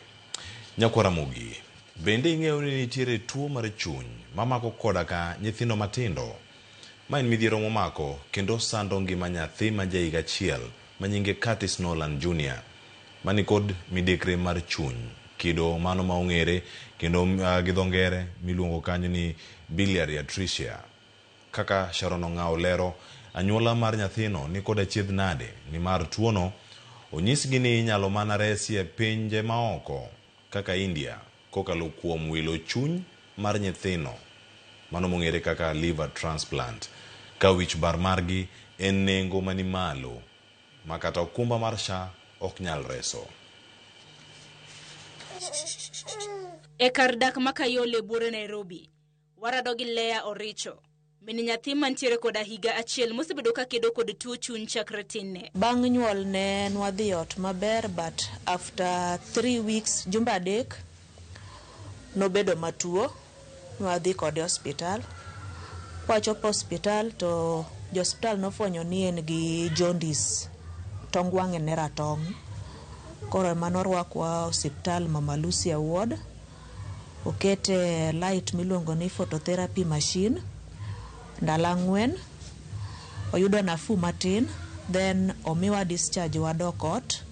Nyakwar Ramogi, bende ing'eyo ni nitiere tuo mar chuny mamako koda ka nyithindo matindo? Ma en midhiero momako kendo sando ngima nyathi ma jahiga achiel ma nyinge Curtis Nolan Jr. mani kod midekre mar chuny, kido mano ma ong'ere kendo gi dho ngere miluongo kanyo ni biliary atresia. Kaka Sharon Ong'awo lero, anyuola mar nyathino ni kod achiedh nade nimar tuono onyisgi ni inyalo mana resi e pinje maoko kaka India kokalo kuom wilo chuny mar nyithino mano mong'ere kaka liver transplant, ka wich bar margi en nengo mani malo ma kata okumba mar SHA ok nyal reso. E kar dak ma Kayole buore Nairobi, warado gi Leah Oricho, min nyathi mantiere koda higa achiel mosebedo ka kedo kod tuo chuny chakre tinne. Bang' nyuol ne nwadhi ot maber, but after 3 weeks, jumbe adek, nobedo matuo, nwadhi kode osiptal. Kwachopo osiptal to jo osiptal nofwenyo ni en gi jaundice, tong wang'e ne ratong'. Koro ema norwakwa osiptal Mama Lucia ward, okete light miluongo ni phototherapy machine. Ndalo ang'wen, oyudo nafuu matin, then omiwa discharge wadok ot.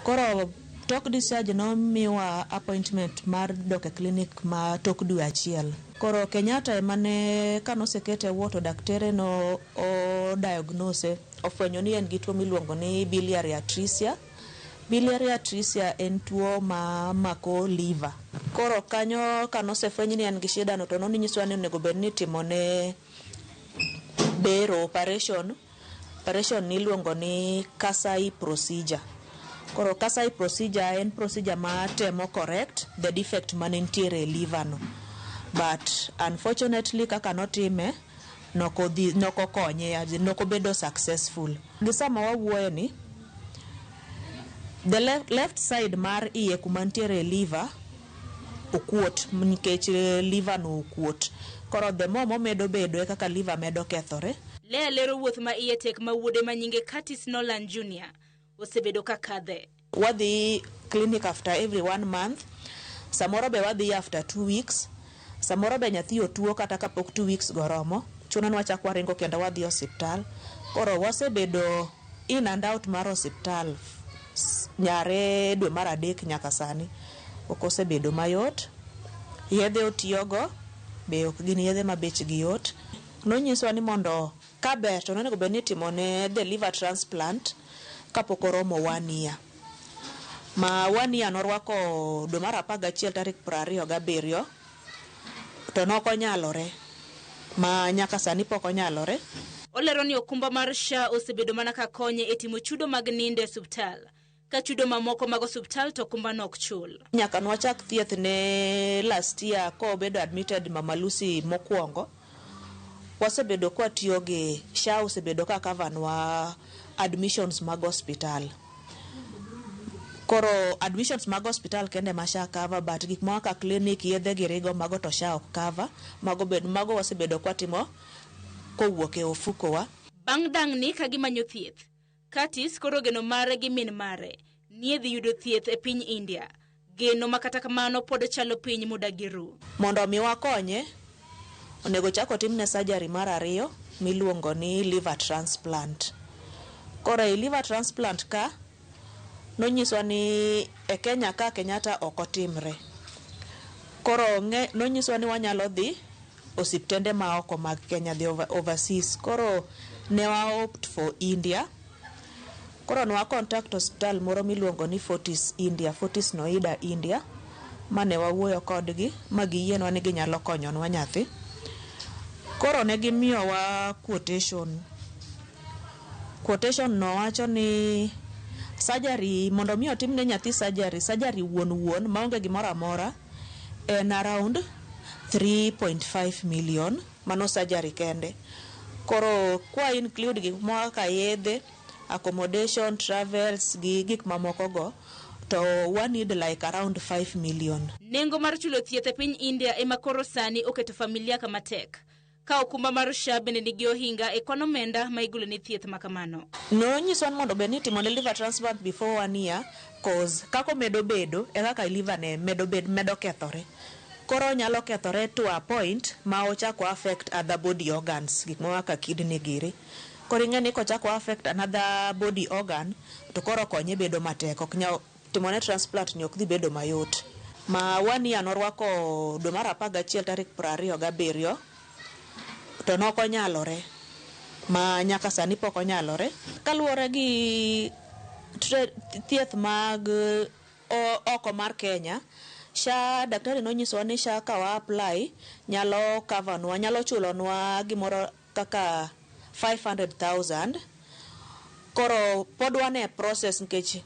Koro tok discharge nomiwa appointment mar dok e clinic ma tok dwe achiel. Koro Kenyatta ema ne kanosekete e ward to daktere no o diagnose, ofwenyo ni en gi tuo miluongo ni biliary atresia. Biliary atresia en tuo ma mako liver. Koro kanyo kanosefweny ni en gi shida no to nonyiswa ni onego bed ni itimone bero operation. Operation niluongo ni Kasai procedure. Koro Kasai procedure en procedure ma temo correct the defect mane nitiere e liver no. But unfortunately kaka notime nokodhi, nokokonye, as in nokobedo successful. Gi sama wawuoye ni, the left side mar iye kuma nitiere liver okuot nikech liver no okuot. Koro the more momedo bedo e kaka liver medo kethore. Leah lero wuoth ma iye tek ma wuode ma nyinge Curtis Nolan Jr. osebedo ka kadhe. Wadhi clinic after every 1 month. Samoro be wadhi after 2 weeks. Samoro be nyathi otuo kata kapok 2 weeks go romo. Chuno ni wachak waringo kendo wadhi osiptal. Koro wasebedo in and out mar osiptal nyare dwe mar adek nyaka sani. Ok osebedo mayot. Yedhe otiyogo be ok gin yedhe ma bechgi yot. Nonyiswa ni mondo kaber to nonego bed ni itimone the liver transplant kapok oromo one year. Ma one year norwako dwe mar 11 tarik 27 to nokonyalore ma nyaka sani pok onyalore. Olero ni okumba mar SHA osebedo mana ka konye e timo chudo mag nindo e osiptal, ka chudo mamoko mag osiptal to okumbano ok chul. Nyaka nwachak thieth ne last year kobedo admitted Mama Lucy mokwongo, wasebedo kwatiyo gi SHA osebedo ka cover nwa admissions mag hospital. Koro admissions mag hospital kende ma SHA cover, but gik moko kaka clinic, yedhe gi rigo mago to SHA ok cover. Mago bed, mago wasebedo kwatimo kowuok e ofuko wa. Bang' dang'ni ka gimanyo thieth, Curtis koro geno mare gi min mare nie dhi yudo thieth e piny India. Geno ma kata kamano pod chalo piny modagi ru. Mondo mi wakonye, onego chak otimne surgery mar ariyo miluongo ni liver transplant. Koro e liver transplant ka, nonyiswa ni e Kenya ka Kenyatta ok otimre. Koro nonyiswa ni wanyalo dhi osiptende ma oko mag Kenya, dhi overseas. Koro ne wa opt for India. Koro ne wa contact hospital moro miluongo ni Fortis India, Fortis Noida India, mane wawuoyo kodgi ma giyienwa ni ginyalo konyonwa nyathi. Koro ne gimiyowa quotation. Quotation no wacho ni surgery, mondo mi otimne nyathi surgery, surgery wuon wuon maonge gimoro amora en around 3.5 million, mano surgery kende. Koro kwa include gik moko kaka yedhe, accommodation, travels gi gik mamoko go, to wa need like around 5 million. Nengo mar chulo thieth e piny India ema koro sani oketo familia kama tek. Ka okumba mar SHA bende nigi ohinga e kwan omenda ma igolo ne thieth ma kamano. Nonyiswa ni mondo bed ni itimone liver transplant before 1 year, cause kaka omedo bedo e kaka liver ne medo bed, medo kethore. Koro onyalo kethore to a point ma ochako affect other body organs, gik moko kaka kidney giri. Koro ing'e ni kochako affect another body organ, to koro konye bedo matek. Ok nyal timone transplant ni ok dhi bedo mayot. Ma 1 year norwako dwe mar 11 tarik 27 to nokonyalore ma nyaka sani pok onyalore. Kaluwore gi thieth mag oko mar Kenya, SHA daktari nonyisowa ni SHA ka wa apply nyalo cover nwa, nyalo chulonwa gimoro kaka 500,000. Koro pod wan e process nikech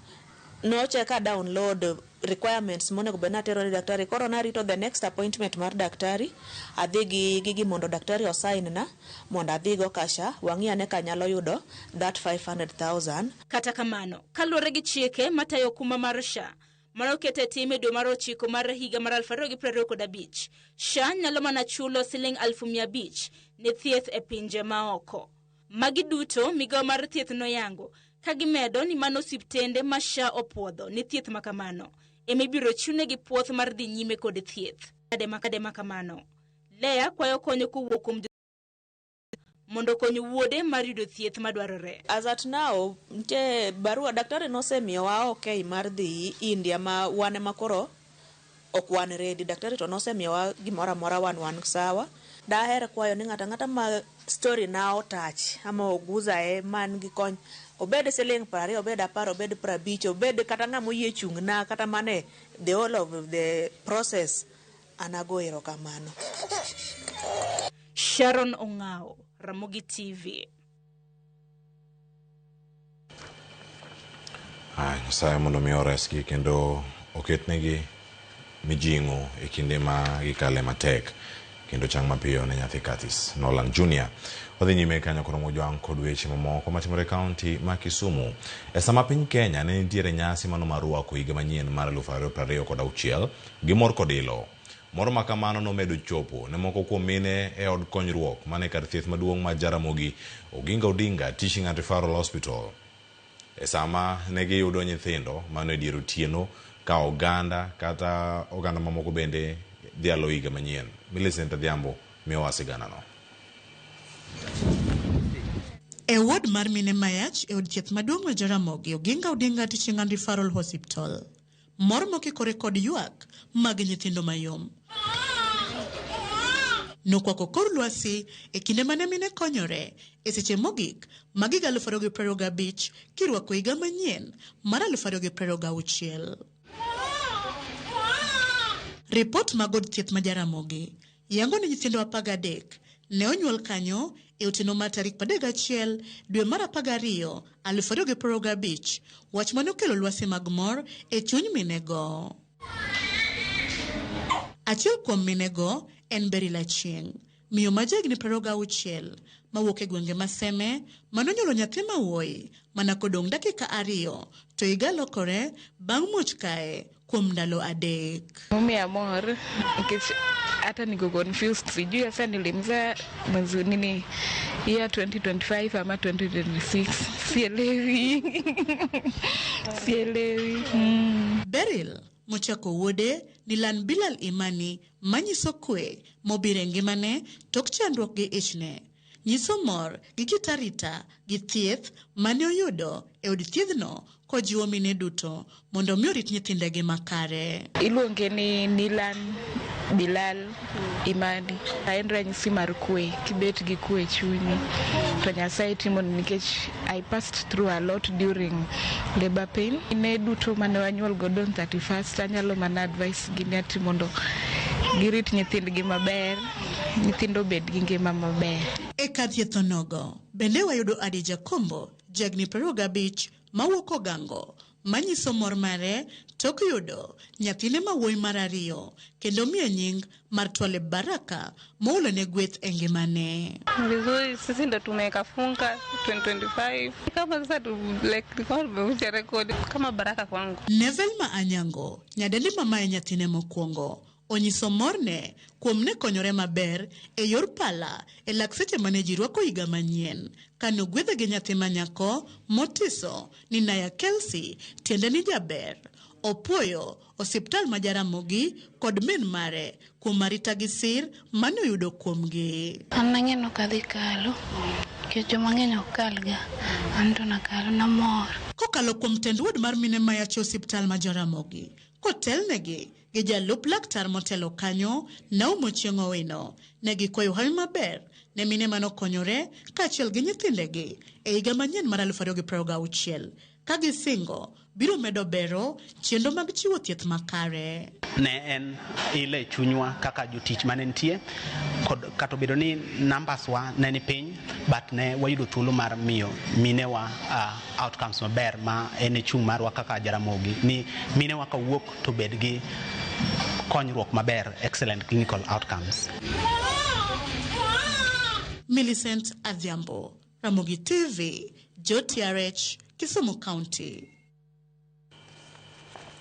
nocheka download requirements monego bed ni atero ne daktari. Koro narito the next appointment mar daktari, adhi gi gigi mondo daktari osign na mondo adhigo ka SHA, wang'i ane ka nyalo yudo that 500,000. Kata kamano, kaluwore gi chike matayo okumba mar SHA, mane oket e tim e dwe mar 9 mar higa mar 2025, SHA nyalo mana chulo siling 500,000 ne thieth e pinje maoko. Magi duto migawo mar thieth noyango ka gimedo ni mano osiptende ma SHA opuodho ne thieth makamano ema ibiro chunegi puoth mar dhi nyime kod thieth. Kade makamano, Leah kwayo konyo kowuok kuom mondo okony wuode mar yudo thieth madwarore. As at now, nitie barua daktari nosemiyowa okay mar dhi India ma wan ema koro ok wan ready. Daktari to nosemiyowa gimoro amora wan wan sawa. Daher kwayo ni ng'ato ang'ata ma story na otouch ama oguza e man gi kony, obed siling 20, obed 10, obed 50, obed kata ng'ama oyie chung' na kata mane the whole of the process, an ago erokamano. Sharon Ong'ao, Ramogi TV. Nyasaye mondo mi oresgi kendo oketnegi mijing'o e kinde ma gikale matek kendo chang mapiyo ne nyathi Curtis Nolan Jr. Wadhi nyime kanyo koro mojwang' kod weche mamoko matimore e kaunti ma Kisumu. E sama piny Kenya ne nitiere nyasi mano mar rwako higa manyien mar 2026 gi mor kod ilo. Mor ma kamano nomedo chopo ne moko kuom mine e od konyruok mane kar thieth maduong' ma Jaramogi Oginga Odinga Teaching and Referral Hospital. E sama ne giyudo nyithindo mano e dier otieno ka oganda kata oganda mamoko bende dhialo higa manyien. Millicent Adhiambo miyowa siganano. E ward mar mine mayach e od thieth maduong' ma Jaramogi Oginga Odinga Teaching and Referral Hospital. Mor mokikore kod ywak mag nyithindo mayom nokwako kor lwasi e kinde mane mine konyore e seche mogik mag higa 2025 kirwako higa manyien mar 2026. Ripot mag od thieth ma Jaramogi yango ni nyithindo 13 ne onyuol kanyo e otieno mar tarik 31 dwe mar 12 2025, wach mane okelo lwasi mag mor e chuny minego. Achiel kuom minego en Beryl Achieng', miyo ma jahigni 26 mawuok e gwenge ma Seme mane onyuolo nyathi ma wuoyi mana kodong' dakika 2 to higa lokore bang' muoch kae kuom ndalo 3. Momiyo amor nikech hata niko confused, sijui hasa nilimzaa mwezi nini year 2025 ama 2026, sielewi sielewi. Beryl mochako wuode Nilan Bilal Imani manyiso kwe mobiro e ngimane tok chandruok gi ichne. Nyiso mor gi kit arita gi thieth mane oyudo e od thiedhno kojiwo mine duto mondo mi orit nyithindegi makare. Iluonge ni Nilan Bilal Imani. En ranyisi mar kwe, kibet gi kwe e chunyi to Nyasaye timoni, nikech I passed through a lot during labor pain. Ne duto mane wanyuol godo on 31st, anyalo mana advice gi ni ati mondo girit nyithindgi maber, nyithindo obed gi ngima maber. E kar thieth onogo bende wayudo Adija Kombo, jahigni 25 mawuok Ogango, manyiso mor mare tok yudo nyathine ma wuoyi mar 2 kendo miye nying mar Twaleb Baraka moolone gweth e ngimane. Vizuri, sisi ndo tumekafunga 2025 kama sasa tu, like tulikuwa tumevunja rekodi kama baraka kwangu. Nevel ma Anyango, nyadendi mamaye nyathine mokwongo, onyiso morne kuom ne konyore maber e yor pala e lak seche mane ji rwako higa manyien kane ogwedhe gi nyathi ma nyako motiso ni Naya Kelsey, tiende ni jaber. Opuoyo osiptal ma Jaramogi kod min mare kuom arita gi sir mane oyudo kuomgi. An nang'e ni ok adhi kalo, nikech joma ng'eny ok kalga, an to nakalo, namor. Kokalo kuom tend ward mar mine mayach e osiptal ma Jaramogi, kotelnegi gi jalup laktar motelo kanyo Naum Ochieng' Owino, ne gikwayo hawi maber ne mine manokonyore kaachiel gi nyithindegi e higa manyien mar 2026 ka gisingo biro medo bero chenro mag chiwo thieth makare. Ne en ile chunywa kaka jotich mane nitie, kod kata obedo ni numbers wa ne ni piny, but ne wayudo thuolo mar miyo minewa outcomes maber ma en e chung' marwa kaka Jaramogi ni minewa kawuok to bed gi konyruok maber, excellent clinical outcomes. Millicent Adhiambo, Ramogi TV, JTRH, Kisumu County.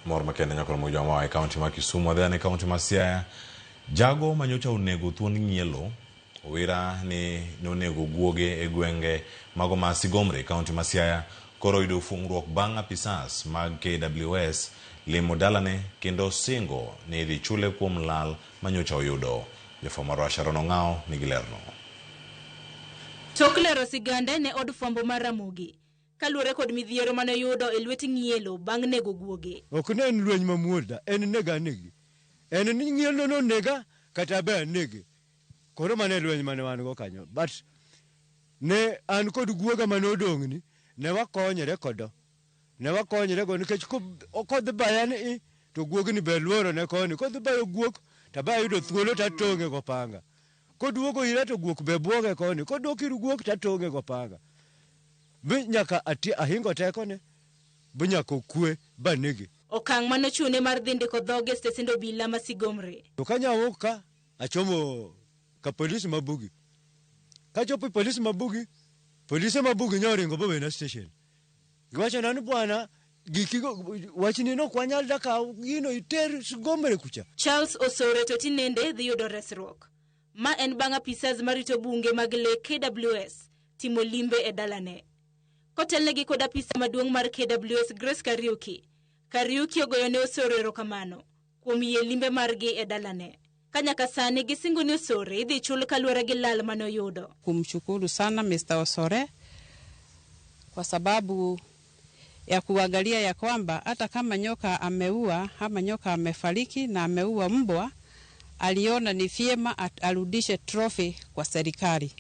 Mor makende nyaka Ramogi Jwang' e kaunti ma Kisumu, adhi e kaunti ma Siaya. Jago manyocha onego thuond ng'ielo Owira ni nonego guoge e gwenge mago ma Sigomre, kaunti ma Siaya, koro oyudo fungruok bang' apisas mag KWS limo dalane kendo singo ni idhi chule kuom lal manyocha oyudo. Jafwambo marwa Sharon Ong'ao nigi lerno. Tok lero sigande ne od fwambo mar Ramogi kaluwore kod midhiero mane oyudo e lwet ng'ielo bang' nego guoge. Ok ne en lweny mamuol da, en nega anegi. En ni ng'ielo nonega kata abe anege. Koro mano e lweny mane wan go kanyo. But ne an kod guoga mane odong'ni, ne wakonyre kodo. Ne wakonyre go nikech kodhi baya ni i, to guogni be luoro ne koni. Kodhi bayo guok, to abe ayudo thuolo to atong'e gopanga. Koduogo ira to guok be buoge koni. Kodok ir guok to atong'e gopanga. Bi nyaka ati ahingo tekone, bi nyaka okwe banege. Okang' mane ochune mar dhi ndiko dhoge e stesend obila ma Sigomre. To ka nyawuok ka, achomo ka polisi ma Bugi. Kachopo e polisi ma Bugi, polise ma Bugi nyoringo bowena station. Giwachona ni bwana, gikigo wachni no ok wanyal dakaw gino iter Sigomre kucha. Charles Osore to tinende dhi yudo resruok. Ma en bang' apisas marito bunge mag le KWS timo limbe e dalane. Kotelnegi kod apisa maduong' mar KWS Grace Kariuki. Kariuki ogoyo ne Osore erokamano kuom yie limbe margi e dalane. Ka nyaka sani gisingo ni Osore idhi chul kaluwore gi lal mane oyudo. Kumshukuru sana Mr. Osore kwa sababu ya kuangalia ya kwamba hata kama nyoka ameua ama nyoka amefariki na ameua mbwa, aliona ni vyema arudishe trophy kwa serikali,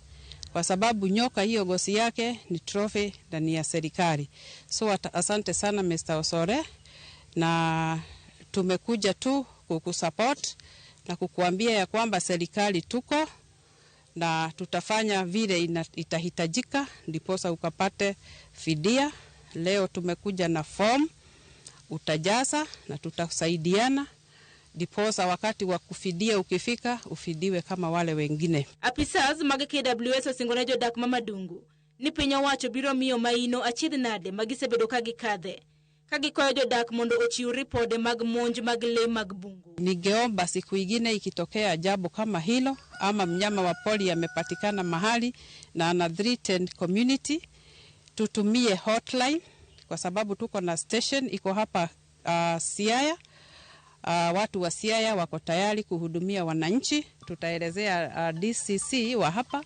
kwa sababu nyoka hiyo gosi yake ni trophy na ni ya serikali. So asante sana Mr. Osore, na tumekuja tu kukusupport na kukuambia ya kwamba serikali tuko na tutafanya vile itahitajika ndiposa ukapate fidia. Leo tumekuja na form utajaza na tutasaidiana ndiposa wakati wa kufidia ukifika ufidiwe kama wale wengine. Apisas mag KWS osingone jodak ma Madungu ni piny owacho biro miyo maino achiedh nade magisebedo ka gikadhe, ka gikwayo jodak mondo ochiw ripode mag monj mag lee mag bungu. Ningeomba siku ingine ikitokea jambo kama hilo ama mnyama wa pori amepatikana mahali na ana threaten community, tutumie hotline kwa sababu tuko na station iko hapa Siaya. Watu wa Siaya wako tayari kuhudumia wananchi. Tutaelezea DCC wa hapa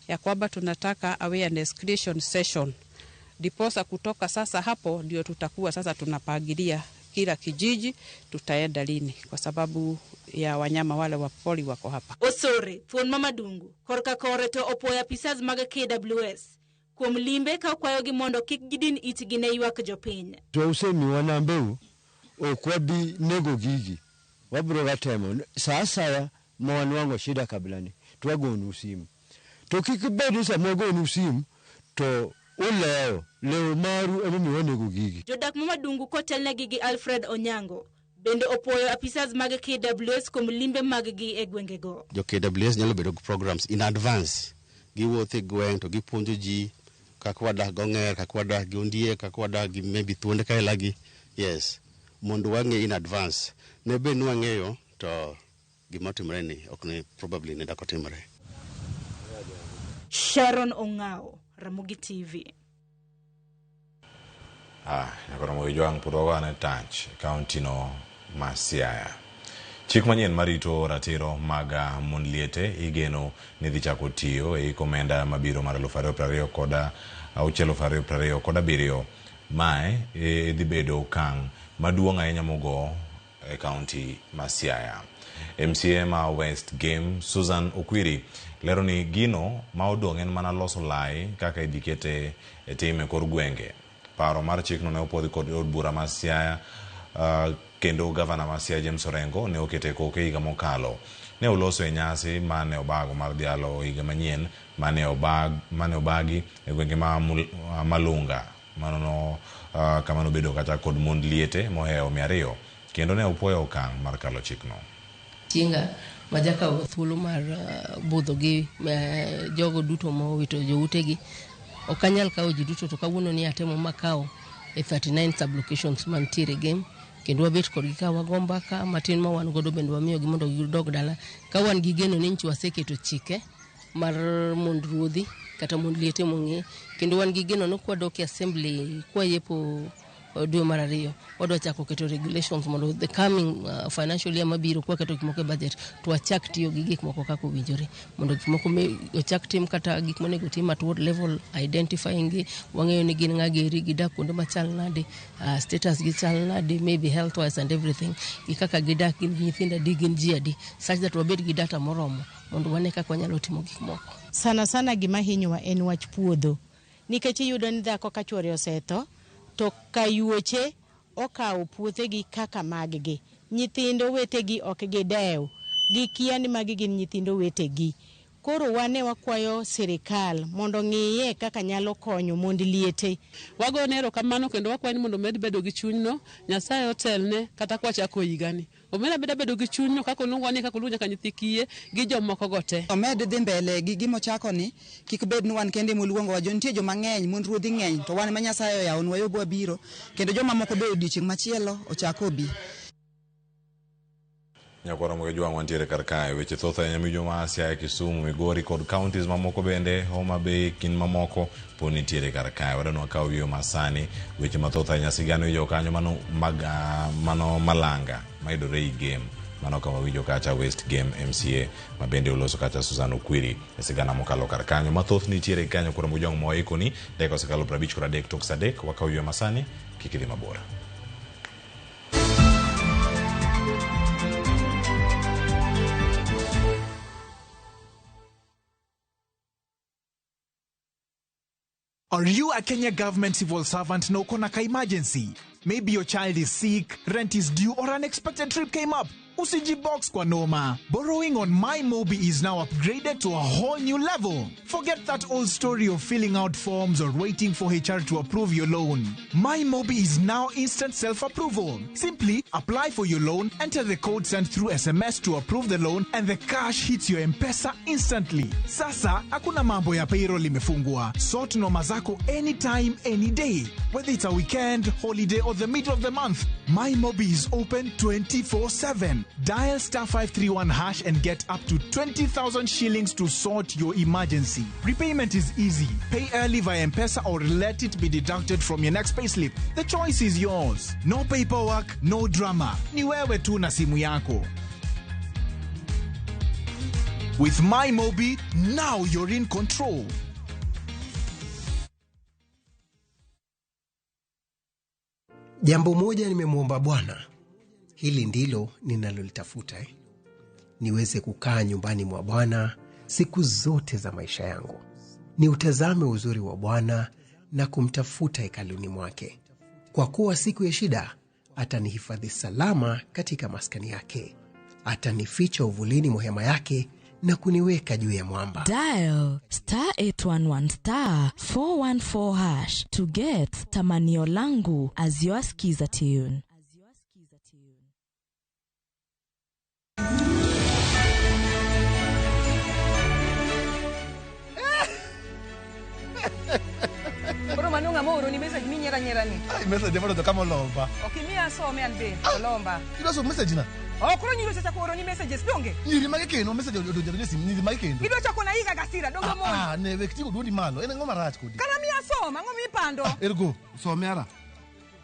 ya kwamba tunataka awareness creation session. Ndiposa kutoka sasa hapo ndio tutakuwa sasa tunapangilia kila kijiji tutaenda lini kwa sababu ya wanyama wale wa pori wako hapa. Osore thuon ma Madungu korka kore to opoyo apisas mag KWS kuom limbe ka okwayogi mondo kik gidin itgi ne ywak jopiny. To usemiwa nambeu ok wabi nego gigi, wabiro ga temo sa asaya ma wanwang'o shida kabilani to wagonu simu. To kik bed ni sama wagonu simu to ulewo lewo maru emomiyo wanego gigi. Jodak ma Madungu kotelnegi gi Alfred Onyango bende opoyo apisas mag KWS kuom limbe mag-gi e gwengego. Jo KWS nyalo bedo gi programs in advance, giwuotho e gweng' to gipuonjo ji kaka wadak gong'er, kaka wadak gi ondiek, kaka wadak gi maybe thuonde kaelagi. Yes, mondo wang'e in advance. Ne bed ni wang'eyo to gima otimore ni ok ne probably ne dak otimore. Sharon Ong'ao, Ramogi TV. Nyaka Ramogi Jwang' pod wagoyane tach e kaunti no ma Siaya. Chik manyien marito ratiro mag mon liete igeno ni dhi chako tiyo e hik omenda mabiro mar 2026 2027. Mae dhi bedo okang' maduong' ahinya mogo e kaunti ma Siaya. MCA ma West Game Susan Okwiri lero ni gino ma odong' en mana loso lai kaka idhi kete e tim e kor gwenge. Paro mar chikno ne opuodhi kod od bura ma Siaya, kendo gavana ma Siaya James Orengo ne okete koke higa mokalo. Ne oloso e nyasi mane obago mar dhialo higa manyien mane obagi e gwenge ma Malunga. Mano no kama nobedo kata kod mond liete mohewo 200 kendo ne opuoyo okang' mar kalo chikno. Chinga majakawo thuolo mar budho gi jogo duto mowito joutegi. Ok anyal kawo ji duto to kawuono ni atemo makawo e 39 sublocations mantiere game kendo wabet kodgi ka wago mbaka matin ma wan godo bende wamiyogi mondo gidog dala ka wan gi geno ni nchi waseketo chike mar mond ruodhi kata mond liete mong'e kendo wan gi geno ni kwadok e assembly kwayepo dwe mar ariyo wadwa chako keto regulations mondo the coming financial year mabiro kwaketo gik moko e budget to wachak tiyo gi gik moko kaka owinjore mondo gik moko ochak tim kata gik monego tim at ward level identifying gi wang'eyo ni gin ng'a geri gidak kuonde machal nade, status gi chal nade, maybe health wise and everything gi kaka gidak gin gi nyithindo adi gin ji adi such that wabed gi data moromo mondo wane kaka wanyalo timo gik moko. Sana sana gima hinyowa en wach puodho nikech iyudo ni dhako ka chuore osetho to kayuoche okawo puothegi kaka maggi. Nyithindo wetegi ok gidew, gikia ni magi gin nyithindo wetegi. Koro wane wakwayo sirikal mondo ng'iye kaka nyalo konyo mond liete. Wagone erokamano kendo wakwayo ni mondo omed bedo gi chunyno, Nyasaye otelne kata kwachako higani. Omed abeda bedo gi chunyno kaka oluongwa ni kaka oluongo nyaka nyithi kiye gi jomoko go te. Omed dhi mbele gi gima ochako ni, kik bed ni wan kende moluongowa, jo nitie joma ng'eny, mond ruodhi ng'eny, to wan ema Nyasaye oyawonwa yo bwabiro, kendo joma moko be odiochieng' machielo ochako obi. Nyakwara Ramogi Jwang' wantiere kar kae, weche thoth ahinya mijo ma Siaya, Kisumu, Migori kod counties mamoko bende, Homa Bay kind mamoko pod nitiere kar kae. Wadwa ni wakaw yueyo masani, weche mathoth ahinya sigana iwinjo kanyo mano mag mano malanga mayudore ei game. Mano kama winjo kacha West Game MCA ma bende oloso kacha Susan Okwiri e sigana mokalo kar kanyo. Mathoth nitiere kanyo kuom Mujong moikoni dakika osekalo 53 tok saa 3 wakaw ywe masani kik idhi mabor. Are you a Kenya government civil servant na uko na ka emergency? Maybe your child is sick, rent is due, or unexpected trip came up. Usijibox kwa noma. Borrowing on MyMobi is now upgraded to a whole new level. Forget that old story of filling out forms or waiting for HR to approve your loan. MyMobi is now instant self-approval. Simply apply for your loan, enter the code sent through SMS to approve the loan, and the cash hits your M-Pesa instantly. Sasa, hakuna mambo ya payroll imefungwa. Sort noma zako anytime, any day. Whether it's a weekend, holiday, or the middle of the month, MyMobi is open 24/7. Dial star 531 hash and get up to 20,000 shillings to sort your emergency. Repayment is easy. Pay early via M-Pesa or let it be deducted from your next payslip. The choice is yours. No paperwork, no drama. Ni wewe tu na simu yako. With MyMobi, now you're in control. Jambo moja nimemwomba Bwana, hili ndilo ninalolitafuta, niweze kukaa nyumbani mwa Bwana siku zote za maisha yangu, niutazame uzuri wa Bwana na kumtafuta hekaluni mwake. Kwa kuwa siku ya shida atanihifadhi salama katika maskani yake, atanificha uvulini mwa hema yake na kuniweka juu ya mwamba. Dial star 811 star 414 hash to get Tamanio Langu as your skiza tune. Koro mano ng'ama ooroni message minyiero anyiera ni? Ai, message moro to kama olomba. Ok imiya asome an be, olomba. Idwa somo message na? Ok, koro nyiri osechako oroni messages, donge? Nyiri mage kendo, message odonjo e simu, nyiri mage kendo. Idwa chako na higa gasira, donge mon? Ah, ne wek ting'o duondi malo, en ang'o marach kodi? Kara miya som, ang'o mipando? Ah, ergo, some ara.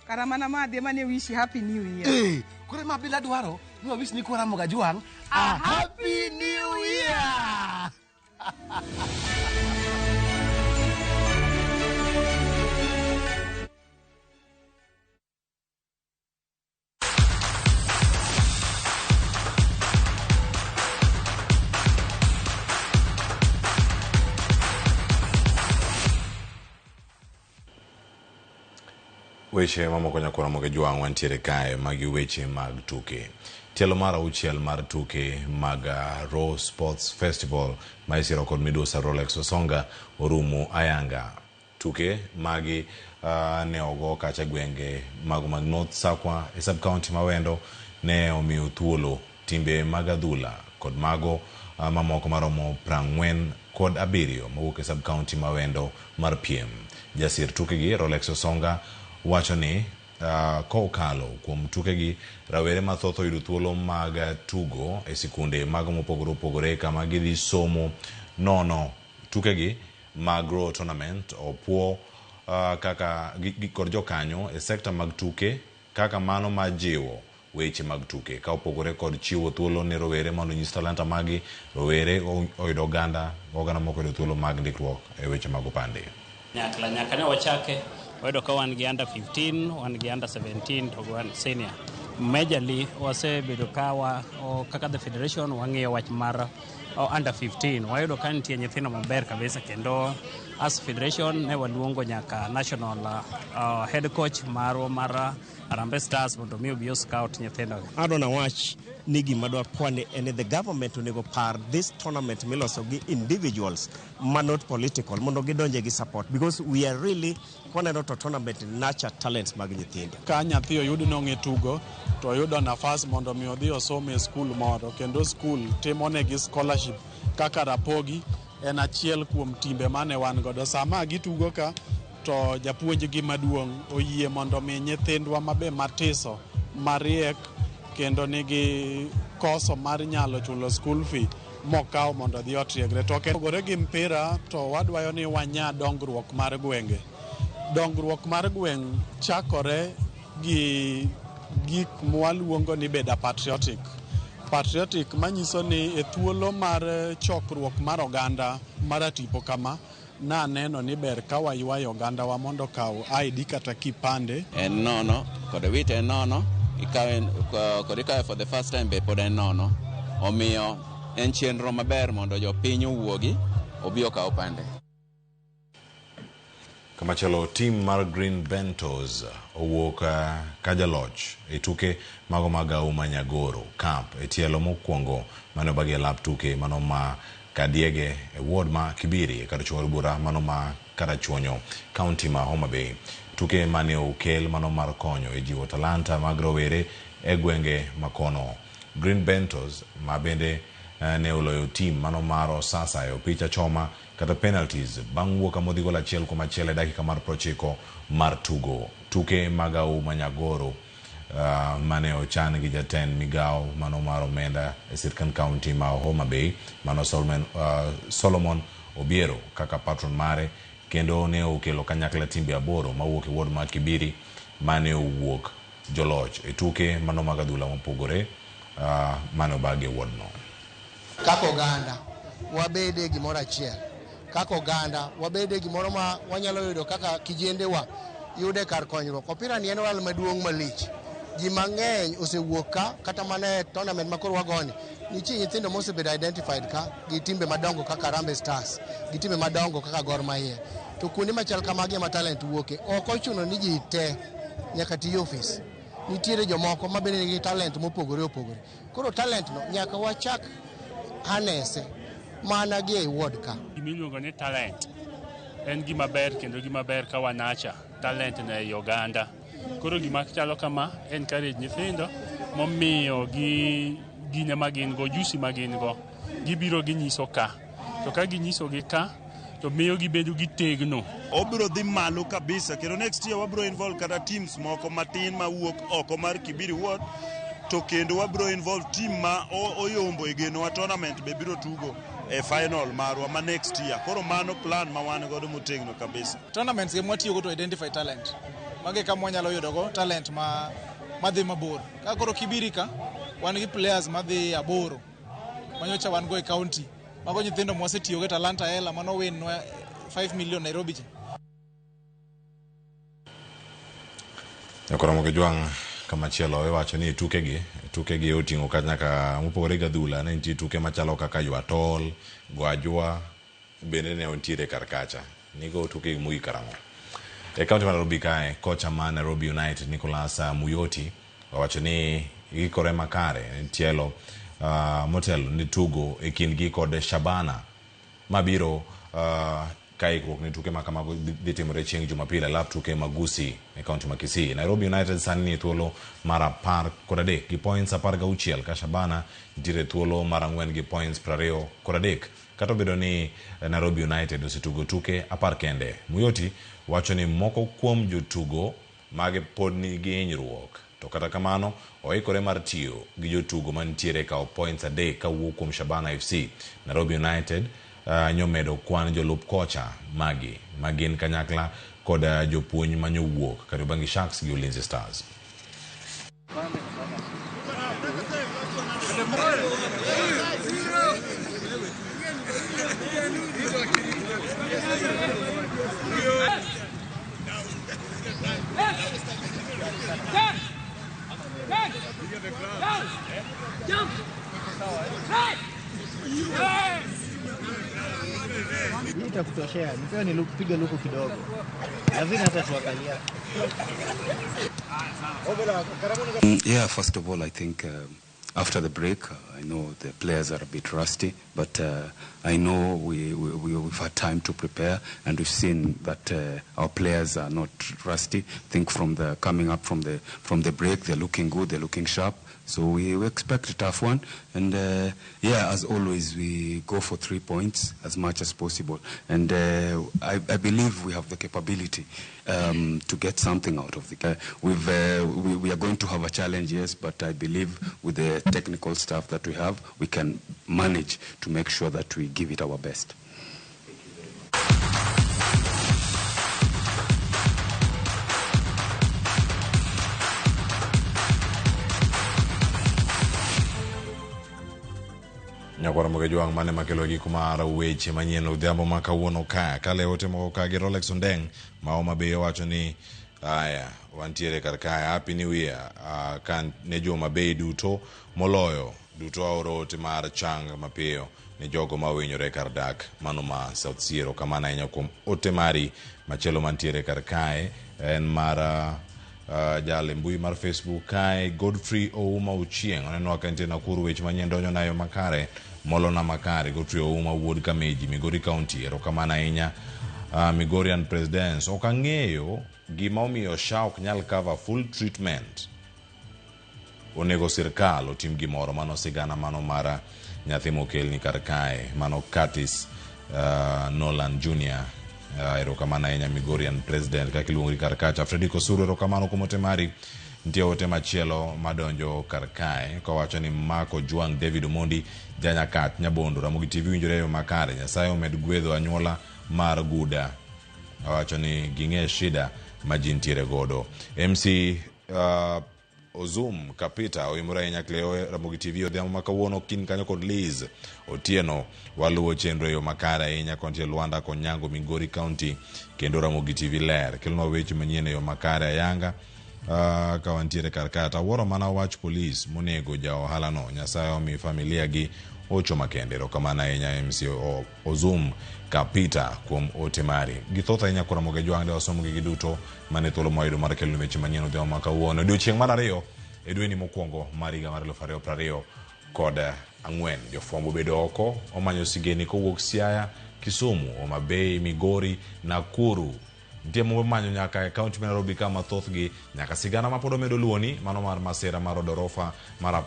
Kara mana madhi ema ne wishi happy new year. Eh, koro ema bila dwaro, ni wawish ni kora Ramogi Ajwang' a happy new year! Weche mamoko nyaka Ramogi Ajwang' wantiere kae magi weche mag tuke. Tielo mar 6 mar tuke mag Raw Sports Festival ma isiro kod midusa Rolex Osonga orumo ayanga. Tuke magi ne ogo kacha gwenge mago mag North Sakwa e sub county ma Wendo ne omiyo thuolo timbe mag adhula kod mago mamoko maromo 47 mowuok e sub county ma Wendo mar piem. Jasir tukegi Rolex Osonga wacho ni kokalo kuom tukegi rawere mathoth oyudo thuolo mag tugo e sikunde mago mopogore opogore kama gidhi somo nono. Tukegi mag Raw Tournament opuo kaka kod jokanyo e sekta mag tuke kaka mano majiwo weche mag tuke ka opogore kod chiwo thuolo ne rowere mondo onyis talanta magi. Rowere oyudo oganda moko oyudo thuolo mag ndikruok e weche mag opande. Nyaka ne wachake wayudo ka wan gi under 15, wan gi under 17 to wan senior. Majorly wasebedo ka kaka the federation wang'iyo wach mar under 15. Wayudo ka nitie nyithindo maber kabisa kendo as federation ne waluongo nyaka national head coach marwa mar Harambee Stars mondo mi obi scout nyithindo. Adwa nawach ni gima dwa kwane en the government onego par this tournament miloso gi individuals ma not political mondo gidonje gi support because we are really kwaneno to tournament nurture talents mag nyithindo. Ka nyathi oyud ni ong'e tugo to oyudo nafas mondo mi odhi osom e skul moro kendo skul timonegi scholarship kaka Rapogi en achiel kuom timbe mane wan godo. Sama gitugo ka to japuonjgi maduong' oyie mondo mi nyithindwa mabe matiso mariek kendo nigi koso mar nyalo chulo school fee mokaw mondo odhi otiegre. To opogore gi mpira to wadwayo ni wanya dongruok mar gwenge. Dongruok mar gweng' chakore gi gik mwaluongo ni bedo patriotic. Patriotic manyiso ni e thuolo mar chokruok mar oganda mar tipo kama naneno ni ber ka waywayo ogandawa mondo okaw ID kata kipande. En nono, kod wit en nono, ikawe kod ikawe for the first time be pod en nono. Omiyo en chenro maber mondo jopiny owuogi obi okaw opande. Kamachielo, tim mar Green Bentos owuok ka jaloch e tuke mago mag Auma Nyagoro Cup e tielo mokwongo mane obagi e lap tuke mano ma Kadiege e ward ma Kibiri e kar chung' od bura mano ma Karachuonyo, kaunti ma Homa Bay. Tuke mane okel mano mar konyo e jiwo talanta mag rowere e gwenge makono. Green Bentos ma bende ne oloyo tim mano mar Osasa e opich achoma kata penalties bang' wuok amodhi gol 1-1 e dakika mar 90 mar tugo. Tuke mag Auma Nyagoro mane ochan gi jatend migawo mano mar omenda e sirkand kaunti ma Homa Bay mano Solomon Obiero kaka patron mare, kendo ne okelo kanyakla timbe 8 mawuok e ward ma Kibiri mane owuok joloch e tuke mano mag adhula mopogore mane obagi e ward no. Kaka oganda wabede gimoro achiel, kaka oganda wabede gimoro ma wanyalo yudo kaka kijendewa yude kar konyruok. Opira ni en ohala maduong' malich. Ji mang'eny osewuok ka, kata mana e tournament ma koro wagoni nitie nyithindo mosebedo identified ka gi timbe madongo kaka Harambee Stars, gi timbe madongo kaka Gor Mahia. To kuonde machal kamagi ema talent wuoke. Ok ochuno ni ji te nyaka ti ofis. Nitiere jomoko ma bende nigi talent mopogore opogore. Koro talent no nyaka wachak harness mana gi ei ward ka. Gima iluongo ni talent en gima ber kendo gima ber ka wanacha talent no ei oganda. Koro gima chalo kama encourage nyithindo momiyo gi gine ma gin go, jusi ma gin go, gibiro ginyiso ka. To ka ginyiso gi ka, to miyo gibedo gi tegno. Obiro dhi malo kabisa kendo next year wabiro involve kata teams moko matin mawuok oko mar Kibiri Ward, to kendo wabiro involve team ma oyombo e genowa tournament be biro tugo e final marwa ma next year. Koro mano plan ma wan godo motegno kabisa. Tournaments ge mwatiyogo to identify talent. Mage kama wanyalo yudogo talent ma madhi mabor. Ka koro Kibiri ka, wan gi players madhi 8 manyocha wan go e county. Mago nyithindo mwasetiyogo e Talanta Hela mano win nwa 5 million Nairobi cha. Nyakoromo Kajwang' kamachielo iwacho ni tukegi oting'o nyaka mopogore gi adhula, ne nitie tuke machalo kaka ywa tol, go ajwa bende ne nitiere kar kacha. Nigo tuke mogik karang'o? E kaunti ma Nairobi kae, kocha ma Nairobi United Nicholas Muyoti owacho ni gikore makare tielo motelo ni tugo e kindgi kod Shabana mabiro ka ikruok ne tuke ma kamago dhi timore chieng' Jumapil e lap tuke mag Gusii e kaunti ma Kisii. Nairobi United sani ni e thuolo mar 13 gi points 16 ka Shabana nitiere thuolo mar 4 gi points 23. Kata obedo ni Nairobi United osetugo tuke 10 kende, Muyoti wacho ni moko kuom jotugo mage pod nigi hinyruok, to kata kamano oikore mar tiyo gi jotugo mantiere kawo points 3 kawuok kuom Shabana FC. Nairobi United nyomedo kwan jolup kocha magi magin kanyakla kod jopuonj manyowuok Kariobangi Sharks gi Ulinzi Stars. Hii itakutoshea, nipewe nipige luku kidogo. Lazima hata tuangalia. Yeah, first of all, I think after the break, I know the players are a bit rusty, but I know we've had time to prepare, and we've seen that our players are not rusty. I think from the coming up from the break, they're looking good, they're looking sharp. So we expect a tough one, and yeah, as always, we go for 3 points as much as possible, and I believe we have the capability to get something out of the. We are going to have a challenge, yes, but I believe with the technical staff that we have, we can manage to make sure that we give it our best. Nyakwar Moge Jwang' mane makelo giko mar weche manyien odhiambo ma kawuono ka kale ote moko ka gi Rolex Ondeng ma Homa Bay owacho ni aya wantiere kar kae happy new year ka ne jo Homa Bay duto moloyo duto aoro ote mar chang mapiyo ne jogo ma ohinyore kar dak mano ma South Siero kamano ahinya kuom ote mari machielo mantiere kar kae en mar jal e mbui mar Facebook kae Godfrey Ouma Ochieng onenowa ka nitie Nakuru weche manyien donjo nayo makare molona makare Godfrey Ouma wuod Kameji Migori County erokamano ahinya Migorian Presidents ok ang'eyo gima omiyo SHA ok nyal cover full treatment onego sirkal otim gimoro mano sigana mano mar nyathi mokelni kar kae mano Curtis Nolan Jr. Erokamano ahinya Migorian President kaka iluongori kar kacha Fredrick Osuru erokamano kuom ote mari nitie ote machielo madonjo kar kae kowacho ni Marco Juang David Omondi Janyakach Nyabondo Ramogi TV winjore e yo makare Nyasaye omed gwedho anyuola mar Guda owacho ni ging'e shida ma ji ntiere godo MC Ozum Kapita oimore ahinya Cleo Ramogi TV odhiambo ma kawuono kin kanyo kod Liz Otieno waluwo chenro e yo makare ahinya kontie Luanda Konyango Migori County kendo Ramogi TV ler kelonwa weche manyien e yo makare ayanga ka wantiere kar kae to awuoro mana wach polis monego ja ohala no Nyasaye omi familia gi ocho makende erokamano ahinya MC Ozum Kapita kuom ote mari githoth ahinya kuom Ramogi Ajwang' de wasomgi giduto mane thuolo mwayudo mar kelo weche manyien odhiambo ma kawuono odiochieng' mar ariyo e dweni mokwongo mar higa mar 2024 jofwambo bedo oko omanyo sigeni kowuok Siaya Kisumu Homa Bay Migori Nakuru nitie momanyo nyaka e kaunti ma Nairobi kama thothgi nyaka sigana ma pod omedo luwoni mano mar masira mar od orofa mar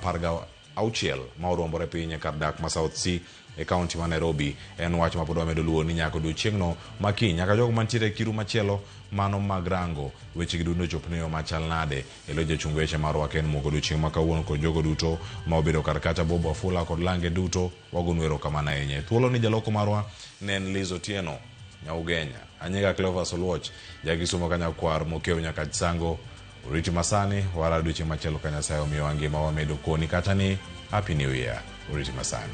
16 ma oruombore piny e kar dak ma South C e kaunti ma Nairobi en wach ma pod wamedo luwo ni nyaka odiochieng'no ma kiny nyaka jogo mantiere e kiru machielo mano mag rango weche gi duto chop ne yo machal nade e lo jachung weche marwa Ken Mugo odiochieng' ma kawuono kod jogo duto ma obedo kar kacha Bob Wafula kod lange duto wagonu erokamano ahinya e thuolo ni jaloko marwa ne en Liz Otieno Nyaugenya Anyega Cleophas Oluoch jakisumo ka nyakwar Mokeo nyaka Sango oriti masani wara odiochieng' machielo ka Nyasaye omiyowa ngima wamedo koni kata ni Happy New Year oriti masani.